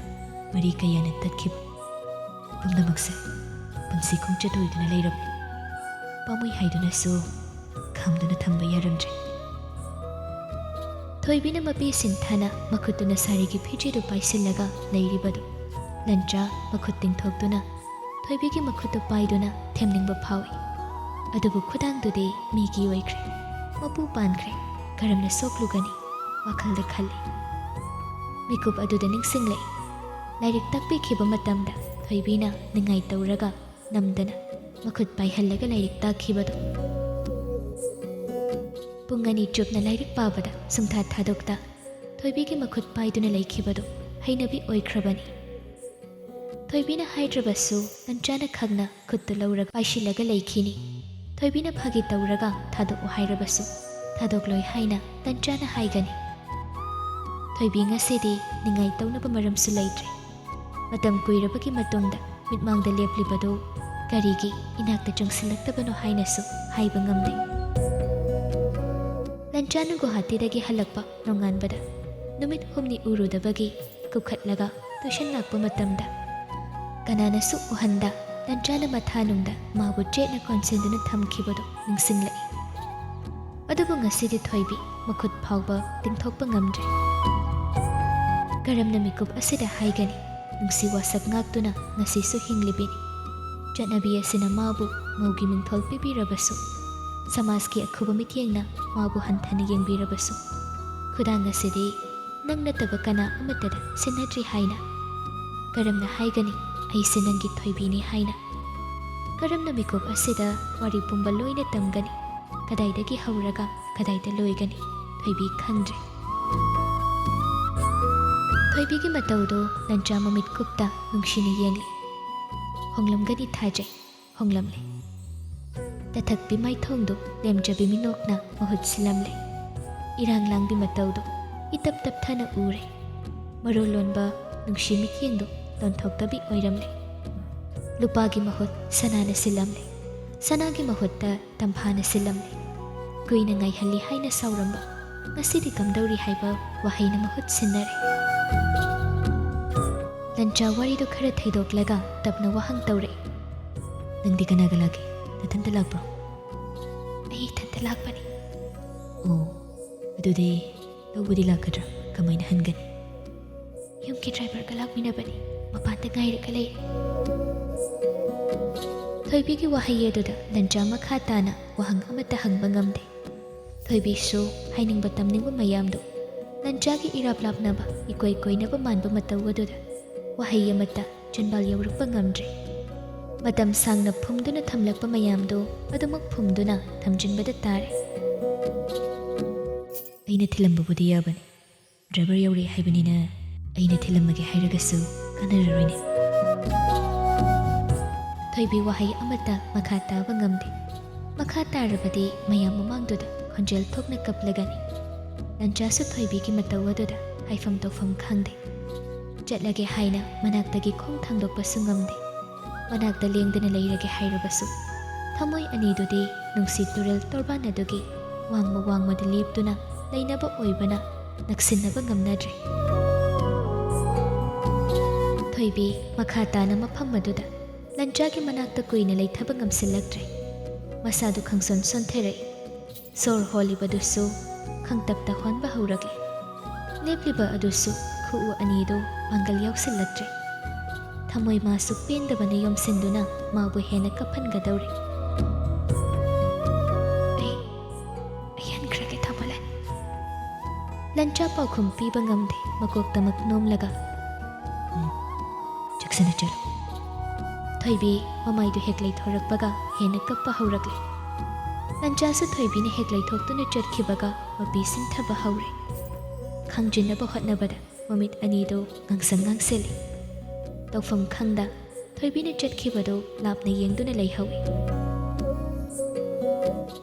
ꯃꯔꯤ ꯀꯌꯥꯅ ꯇꯠꯈꯤꯕ꯫ ꯄꯨꯝꯅꯃꯛꯁꯦ ꯄꯨꯟꯁꯤ ꯈꯣꯡꯆꯠ ꯑꯣꯏꯗꯨꯅ ꯂꯩꯔꯝꯃꯤ꯫ ꯄꯥꯝꯃꯨꯏ ꯍꯥꯏꯗꯨꯅꯁꯨ ꯈꯥꯝꯗꯨꯅ ꯊꯝꯕ ꯌꯥꯔꯝꯗ꯭ꯔꯦ꯫ ꯊꯣꯏꯕꯤꯅ ꯃꯄꯤ ꯁꯤꯟꯊꯥꯅ ꯃꯈꯨꯠꯇꯨꯅ ꯁꯥꯔꯤꯒꯤ ꯐꯤꯖꯦꯗꯨ ꯄꯥꯏꯁꯤꯜꯂꯒ ꯂꯩꯔꯤꯕꯗꯨ ꯂꯟꯆꯥ ꯃꯈꯨꯠ ꯇꯤꯡꯊꯣꯛꯇꯨꯅ ꯊꯣꯏꯕꯤꯒꯤ ꯃꯈꯨꯠꯇꯨ ꯄꯥꯏꯗꯨꯅ ꯊꯦꯝꯅꯤꯡꯕ ꯐꯥꯎꯏ꯫ ꯑꯗꯨꯕꯨ ꯈꯨꯗꯥꯡꯗꯨꯗꯤ ꯃꯤꯒꯤ ꯑꯣꯏꯈ꯭ꯔꯦ꯫ ꯃꯄꯨ ꯄꯥꯟꯈ꯭ꯔꯦ꯫ ꯀꯔꯝꯅ ꯁꯣꯛꯂꯨꯒꯅꯤ? ꯋꯥꯈꯜꯗ ꯈꯜꯂꯤ꯫ ꯃꯤꯀꯨꯞ ꯑꯗꯨꯗ ꯅꯤꯡꯁꯤꯡꯂꯛꯏ꯫ ꯂꯥꯏꯔꯤꯛ ꯇꯥꯛꯄꯤꯈꯤꯕ ꯃꯇꯝꯗ ꯊꯣꯏꯕꯤꯅ ꯅꯤꯡꯉꯥꯏ ꯇꯧꯔꯒ ꯅꯝꯗꯅ ꯃꯈꯨꯠ ꯄꯥꯏꯍꯜꯂꯒ ꯂꯥꯏꯔꯤꯛ ꯇꯥꯛꯈꯤꯕꯗꯨ꯫ ꯄꯨꯡ ꯑꯅꯤ ꯆꯨꯞꯅ ꯂꯥꯏꯔꯤꯛ ꯄꯥꯕꯗ ꯁꯨꯡꯊꯥ ꯊꯥꯗꯣꯛꯇ ꯊꯣꯏꯕꯤꯒꯤ ꯃꯈꯨꯠ ꯄꯥꯏꯗꯨꯅ ꯂꯩꯈꯤꯕꯗꯨ ꯍꯩꯅꯕꯤ ꯑꯣꯏꯈ꯭ꯔꯕꯅꯤ꯫ ꯊꯣꯏꯕꯤꯅ ꯍꯥꯏꯗ꯭ꯔꯕꯁꯨ ꯂꯟꯆꯥꯅ ꯈꯪꯅ ꯈꯨꯠꯇꯨ ꯂꯧꯔꯒ ꯄꯥꯏꯁꯤꯜꯂꯒ ꯂꯩꯈꯤꯅꯤ꯫ ꯊꯣꯏꯕꯤꯅ ꯐꯥꯒꯤ ꯇꯧꯔꯒ ꯊꯥꯗꯣꯛꯎ ꯍꯥꯏꯔꯕꯁꯨ ꯊꯥꯗꯣꯛꯂꯣꯏ ꯍꯥꯏꯅ ꯂꯟꯆꯥꯅ ꯍꯥꯏꯒꯅꯤ꯫ ꯊꯣꯏꯕꯤ ꯉꯁꯤꯗꯤ ꯅꯤꯡꯉꯥꯏ ꯇꯧꯅꯕ ꯃꯔꯝꯁꯨ ꯂꯩꯇ꯭ꯔꯦ꯫ ꯃꯇꯝ ꯀꯨꯏꯔꯕꯒꯤ ꯃꯇꯨꯡꯗ ꯃꯤꯠꯃꯥꯡꯗ ꯂꯦꯞꯂꯤꯕꯗꯨ ꯀꯔꯤꯒꯤ ꯏꯅꯥꯛꯇ ꯆꯪꯁꯤꯜꯂꯛꯇꯕꯅꯣ ꯍꯥꯏꯅꯁꯨ ꯍꯥꯏꯕ ꯉꯝꯗꯦ꯫ ꯂꯟꯆꯥꯅ ꯒꯨꯋꯥꯍꯥꯇꯤꯗꯒꯤ ꯍꯜꯂꯛꯄ ꯅꯣꯡꯉꯥꯟꯕꯗ ꯅꯨꯃꯤꯠ ꯍꯨꯝꯅꯤ ꯎꯔꯨꯗꯕꯒꯤ ꯀꯨꯞꯈꯠꯂꯒ ꯇꯨꯏꯁꯟ ꯂꯥꯛꯄ ꯃꯇꯝꯗ ꯀꯅꯥꯅꯁꯨ ꯎꯍꯟꯗ ꯂꯟꯆꯥꯅ ꯃꯊꯥꯅꯨꯡꯗ ꯃꯥꯕꯨ ꯆꯦꯠꯅ ꯀꯣꯟꯁꯤꯟꯗꯨꯅ ꯊꯝꯈꯤꯕꯗꯨ ꯅꯤꯡꯁꯤꯡꯂꯛꯏ꯫ ꯑꯗꯨꯕꯨ ꯉꯁꯤꯗꯤ ꯊꯣꯏꯕꯤ ꯃꯈꯨꯠ ꯐꯥꯎꯕ ꯇꯤꯡꯊꯣꯛꯄ ꯉꯝꯗ꯭ꯔꯦ꯫ ꯀꯔꯝꯅ ꯃꯤꯀꯨꯞ ꯑꯁꯤꯗ ꯍꯥꯏꯒꯅꯤ? ꯅꯨꯡꯁꯤ ꯋꯥꯁꯛ ꯉꯥꯛꯇꯨꯅ ꯉꯁꯤꯁꯨ ꯍꯤꯡꯂꯤꯕꯤꯅꯤ꯫ ꯆꯠꯅꯕꯤ ꯑꯁꯤꯅ ꯃꯥꯕꯨ ꯃꯧꯒꯤ ꯃꯤꯡꯊꯣꯜ ꯄꯤꯕꯤꯔꯕꯁꯨ, ꯁꯃꯥꯖꯀꯤ ꯑꯈꯨꯕ ꯃꯤꯠꯌꯦꯡꯅ ꯃꯥꯕꯨ ꯍꯟꯊꯅ ꯌꯦꯡꯕꯤꯔꯕꯁꯨ, ꯈꯨꯗꯥꯡ ꯑꯁꯤꯗꯤ ꯅꯪ ꯅꯠꯇꯕ ꯀꯅꯥ ꯑꯃꯠꯇꯗ ꯁꯤꯟꯅꯗ꯭ꯔꯤ ꯍꯥꯏꯅ꯫ ꯀꯔꯝꯅ ꯍꯥꯏꯒꯅꯤ ꯑꯩꯁꯦ ꯅꯪꯒꯤ ꯊꯣꯏꯕꯤꯅꯤ ꯍꯥꯏꯅ? ꯀꯔꯝꯅ ꯃꯤꯀꯨꯞ ꯑꯁꯤꯗ ꯋꯥꯔꯤ ꯄꯨꯝꯕ ꯂꯣꯏꯅ ꯇꯝꯒꯅꯤ? ꯀꯗꯥꯏꯗꯒꯤ ꯍꯧꯔꯒ ꯀꯗꯥꯏꯗ ꯂꯣꯏꯒꯅꯤ? ꯊꯣꯏꯕꯤ ꯈꯪꯗ꯭ꯔꯦ꯫ ꯊꯣꯏꯕꯤꯒꯤ ꯃꯇꯧꯗꯨ ꯂꯟꯆꯥ ꯃꯃꯤꯠ ꯀꯨꯞꯇ ꯅꯨꯡꯁꯤꯅ ꯌꯦꯡꯂꯤ꯫ ꯍꯣꯡꯂꯝꯒꯅꯤ ꯊꯥꯖꯩ, ꯍꯣꯡꯂꯝꯂꯦ꯫ ꯇꯊꯛꯄꯤ ꯃꯥꯏꯊꯣꯡꯗꯨ ꯂꯦꯝꯖꯕꯤ ꯃꯤꯅꯣꯛꯅ ꯃꯍꯨꯠ ꯁꯤꯜꯂꯝꯂꯦ꯫ ꯏꯔꯥꯡ ꯂꯥꯡꯕꯤ ꯃꯇꯧꯗꯨ ꯏꯇꯞ ꯇꯞꯊꯅ ꯎꯔꯦ꯫ ꯃꯔꯣꯜ ꯂꯣꯟꯕ ꯅꯨꯡꯁꯤ ꯃꯤꯠꯌꯦꯡꯗꯨ ꯂꯣꯟꯊꯣꯛꯇꯕꯤ ꯑꯣꯏꯔꯝꯂꯦ꯫ ꯂꯨꯄꯥꯒꯤ ꯃꯍꯨꯠ ꯁꯅꯥꯅ ꯁꯤꯜꯂꯝꯂꯦ꯫ ꯁꯅꯥꯒꯤ ꯃꯍꯨꯠꯇ ꯇꯝꯐꯥꯅ ꯁꯤꯜꯂꯝꯂꯦ꯫ ꯀꯨꯏꯅ ꯉꯥꯏꯍꯜꯂꯤ ꯍꯥꯏꯅ ꯁꯥꯎꯔꯝꯕ, ꯉꯁꯤꯗꯤ ꯀꯝꯗꯧꯔꯤ ꯍꯥꯏꯕ ꯋꯥꯍꯩꯅ ꯃꯍꯨꯠ ꯁꯤꯟꯅꯔꯦ꯫ ꯂꯟꯆꯥ ꯋꯥꯔꯤꯗꯨ ꯈꯔ ꯊꯩꯗꯣꯛꯂꯒ ꯇꯞꯅ ꯋꯥꯍꯪ ꯇꯧꯔꯛꯏ꯫ "ꯅꯪꯗꯤ ꯀꯅꯥꯒ ꯂꯥꯛꯀꯦ? ꯅꯊꯟꯇ ꯂꯥꯛꯄ꯭ꯔꯣ?" "ꯑꯩ ꯏꯊꯟꯇ ꯂꯥꯛꯄꯅꯤ꯫" "ꯑꯣ, ꯑꯗꯨꯗꯤ ꯂꯧꯕꯗꯤ ꯂꯥꯛꯀꯗ꯭ꯔꯥ? ꯀꯃꯥꯏꯅ ꯍꯟꯒꯅꯤ?" "ꯌꯨꯝꯒꯤ ꯗ꯭ꯔꯥꯏꯚꯔꯒ ꯂꯥꯛꯃꯤꯟꯅꯕꯅꯤ, ꯃꯄꯥꯟꯗ ꯉꯥꯏꯔꯒ ꯂꯩꯔꯦ꯫" ꯊꯣꯏꯕꯤꯒꯤ ꯋꯥꯍꯩ ꯑꯗꯨꯗ ꯂꯟꯆꯥ ꯃꯈꯥ ꯇꯥꯅ ꯋꯥꯍꯪ ꯑꯃꯠꯇ ꯍꯪꯕ ꯉꯝꯗꯦ꯫ ꯊꯣꯏꯕꯤꯁꯨ ꯍꯥꯏꯅꯤꯡꯕ ꯇꯝꯅꯤꯡꯕ ꯃꯌꯥꯝꯗꯨ ꯂꯟꯆꯥꯒꯤ ꯏꯔꯥꯞ ꯂꯥꯞꯅꯕ, ꯏꯀꯣꯏ ꯀꯣꯏꯅꯕ ꯃꯥꯟꯕ ꯃꯇꯧ ꯑꯗꯨꯗ ꯋꯥꯍꯩ ꯑꯃꯠꯇ ꯆꯤꯟꯕꯥꯜ ꯌꯧꯔꯛꯄ ꯉꯝꯗ꯭ꯔꯦ꯫ ꯃꯇꯝ ꯁꯥꯡꯅ ꯐꯨꯝꯗꯨꯅ ꯊꯝꯂꯛꯄ ꯃꯌꯥꯝꯗꯨ ꯑꯗꯨꯃꯛ ꯐꯨꯝꯗꯨꯅ ꯊꯝꯖꯤꯟꯕꯗ ꯇꯥꯔꯦ꯫ "ꯑꯩꯅ ꯊꯤꯜꯂꯝꯕꯕꯨꯗꯤ ꯌꯥꯕꯅꯤ꯫ ꯗ꯭ꯔꯥꯏꯚꯔ ꯌꯧꯔꯛꯑꯦ ꯍꯥꯏꯕꯅꯤꯅ ꯑꯩꯅ ꯊꯤꯜꯂꯝꯃꯒꯦ ꯍꯥꯏꯔꯒꯁꯨ ꯀꯥꯟꯅꯔꯔꯣꯏꯅꯦ꯫" ꯊꯣꯏꯕꯤ ꯋꯥꯍꯩ ꯑꯃꯠꯇ ꯃꯈꯥ ꯇꯥꯕ ꯉꯝꯗꯦ꯫ ꯃꯈꯥ ꯇꯥꯔꯕꯗꯤ ꯃꯌꯥꯝ ꯃꯃꯥꯡꯗꯨꯗ ꯈꯣꯟꯖꯦꯜ ꯊꯣꯛꯅ ꯀꯞꯂꯒꯅꯤ꯫ ꯂꯟꯆꯥꯁꯨ ꯊꯣꯏꯕꯤꯒꯤ ꯃꯇꯧ ꯑꯗꯨꯗ ꯍꯥꯏꯐꯝ ꯇꯧꯐꯝ ꯈꯪꯗꯦ꯫ ꯆꯠꯂꯒꯦ ꯍꯥꯏꯅ ꯃꯅꯥꯛꯇꯒꯤ ꯈꯣꯡ ꯊꯥꯡꯗꯣꯛꯄꯁꯨ ꯉꯝꯗꯦ꯫ ꯃꯅꯥꯛꯇ ꯂꯦꯡꯗꯅ ꯂꯩꯔꯒꯦ ꯍꯥꯏꯔꯕꯁꯨ, ꯊꯃꯣꯏ ꯑꯅꯤꯗꯨꯗꯤ ꯅꯨꯡꯁꯤ ꯇꯨꯔꯦꯜ ꯇꯣꯔꯕꯥꯟ ꯑꯗꯨꯒꯤ ꯋꯥꯡꯃ ꯋꯥꯡꯃꯗ ꯂꯦꯞꯇꯨꯅ ꯂꯩꯅꯕ ꯑꯣꯏꯕꯅ ꯅꯛꯁꯤꯟꯅꯕ ꯉꯝꯅꯗ꯭ꯔꯦ꯫ ꯊꯣꯏꯕꯤ ꯃꯈꯥ ꯇꯥꯅ ꯃꯐꯝ ꯑꯗꯨꯗ ꯂꯟꯆꯥꯒꯤ ꯃꯅꯥꯛꯇ ꯀꯨꯏꯅ ꯂꯩꯊꯕ ꯉꯝꯁꯤꯜꯂꯛꯇ꯭ꯔꯦ꯫ ꯃꯁꯥꯗꯨ ꯈꯪꯁꯣꯟ ꯁꯣꯟꯊꯔꯛꯏ꯫ ꯁꯣꯔ ꯍꯣꯜꯂꯤꯕꯗꯨꯁꯨ ꯈꯪꯇꯞꯇ ꯍꯣꯟꯕ ꯍꯧꯔꯛꯂꯦ꯫ ꯂꯦꯞꯂꯤꯕ ꯑꯗꯨꯁꯨ ꯈꯨꯎ ꯑꯅꯤꯗꯨ ꯄꯥꯡꯒꯜ ꯌꯥꯎꯁꯤꯜꯂꯛꯇ꯭ꯔꯦ꯫ ꯊꯃꯣꯏ ꯃꯥꯁꯨ ꯄꯦꯟꯗꯕꯅ ꯌꯣꯝꯁꯤꯟꯗꯨꯅ ꯃꯥꯕꯨ ꯍꯦꯟꯅ ꯀꯞꯍꯟꯒꯗꯧꯔꯦ꯫ ꯂꯟꯆꯥ ꯄꯥꯎꯈꯨꯝ ꯄꯤꯕ ꯉꯝꯗꯦ꯫ ꯃꯀꯣꯛꯇꯃꯛ ꯅꯣꯝꯂꯒ, "ꯎꯝ, ꯆꯦꯛꯁꯤꯟꯅ ꯆꯠꯂꯨ꯫" ꯊꯣꯏꯕꯤ ꯃꯃꯥꯏꯗꯨ ꯍꯦꯛ ꯂꯩꯊꯣꯔꯛꯄꯒ ꯍꯦꯟꯅ ꯀꯞꯄ ꯍꯧꯔꯛꯂꯦ꯫ ꯂꯟꯆꯥꯁꯨ ꯊꯣꯏꯕꯤꯅ ꯍꯦꯛ ꯂꯩꯊꯣꯛꯇꯨꯅ ꯆꯠꯈꯤꯕꯒ ꯃꯄꯤ ꯁꯤꯟꯊꯕ ꯍꯧꯔꯦ꯫ ꯈꯪꯖꯤꯟꯅꯕ ꯍꯣꯠꯅꯕꯗ ꯃꯃꯤꯠ ꯑꯅꯤꯗꯨ ꯉꯥꯡꯁꯪ ꯉꯥꯡꯁꯤꯜꯂꯤ꯫ ꯇꯧꯐꯝ ꯈꯪꯗ ꯊꯣꯏꯕꯤꯅ ꯆꯠꯈꯤꯕꯗꯨ ꯂꯥꯞꯅ ꯌꯦꯡꯗꯨꯅ ꯂꯩꯍꯧꯏ꯫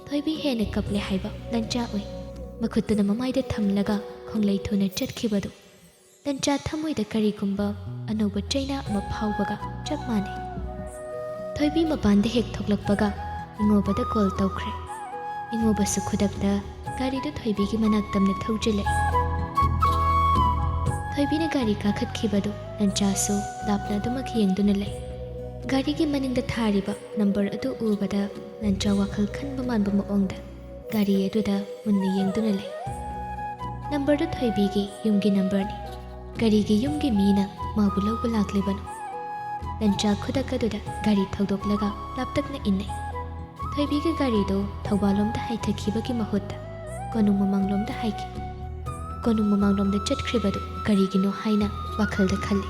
ꯊꯣꯏꯕꯤ ꯍꯦꯟꯅ ꯀꯞꯂꯦ ꯍꯥꯏꯕ ꯂꯟꯆꯥ ꯎꯏ꯫ ꯃꯈꯨꯠꯇꯨꯅ ꯃꯃꯥꯏꯗ ꯊꯝꯂꯒ ꯈꯣꯡꯂꯩ ꯊꯨꯅ ꯆꯠꯈꯤꯕꯗꯨ ꯂꯟꯆꯥ ꯊꯃꯣꯏꯗ ꯀꯔꯤꯒꯨꯝꯕ ꯑꯅꯧꯕ ꯆꯩꯅꯥ ꯑꯃ ꯐꯥꯎꯕꯒ ꯆꯞ ꯃꯥꯟꯅꯩ꯫ ꯊꯣꯏꯕꯤ ꯃꯄꯥꯟꯗ ꯍꯦꯛ ꯊꯣꯛꯂꯛꯄꯒ ꯏꯉꯣꯕꯗ ꯀꯣꯜ ꯇꯧꯈ꯭ꯔꯦ꯫ ꯏꯉꯣꯕꯁꯨ ꯈꯨꯗꯛꯇ ꯒꯥꯔꯤꯗꯨ ꯊꯣꯏꯕꯤꯒꯤ ꯃꯅꯥꯛ ꯇꯝꯅ ꯊꯧꯖꯤꯜꯂꯛꯏ꯫ ꯊꯣꯏꯕꯤꯅ ꯒꯥꯔꯤ ꯀꯥꯈꯠꯈꯤꯕꯗꯨ ꯂꯟꯆꯥꯁꯨ ꯂꯥꯞꯅ ꯑꯗꯨꯃꯛ ꯌꯦꯡꯗꯨꯅ ꯂꯩ꯫ ꯒꯥꯔꯤꯒꯤ ꯃꯅꯤꯡꯗ ꯊꯥꯔꯤꯕ ꯅꯝꯕꯔ ꯑꯗꯨ ꯎꯕꯗ ꯂꯟꯆꯥ ꯋꯥꯈꯜ ꯈꯟꯕ ꯃꯥꯟꯕ ꯃꯑꯣꯡꯗ ꯒꯥꯔꯤ ꯑꯗꯨꯗ ꯃꯨꯟꯅ ꯌꯦꯡꯗꯨꯅ ꯂꯩ꯫ ꯅꯝꯕꯔꯗꯨ ꯊꯣꯏꯕꯤꯒꯤ ꯌꯨꯝꯒꯤ ꯅꯝꯕꯔꯅꯤ꯫ ꯀꯔꯤꯒꯤ ꯌꯨꯝꯒꯤ ꯃꯤꯅ ꯃꯥꯕꯨ ꯂꯧꯕ ꯂꯥꯛꯂꯤꯕꯅꯣ? ꯂꯟꯆꯥ ꯈꯨꯗꯛ ꯑꯗꯨꯗ ꯒꯥꯔꯤ ꯊꯧꯗꯣꯛꯂꯒ ꯂꯥꯞꯇꯛꯅ ꯏꯟꯅꯩ꯫ ꯊꯣꯏꯕꯤꯒꯤ ꯒꯥꯔꯤꯗꯨ ꯊꯧꯕꯥꯜꯂꯣꯝꯗ ꯍꯥꯏꯊꯈꯤꯕꯒꯤ ꯃꯍꯨꯠꯇ ꯀꯣꯅꯨꯡ ꯃꯃꯥꯡꯂꯣꯝꯗ ꯍꯥꯏꯈꯤ꯫ ꯀꯣꯅꯨꯡ ꯃꯃꯥꯡꯂꯣꯝꯗ ꯆꯠꯈ꯭ꯔꯤꯕꯗꯨ ꯀꯔꯤꯒꯤꯅꯣ ꯍꯥꯏꯅ ꯋꯥꯈꯜꯗ ꯈꯜꯂꯤ꯫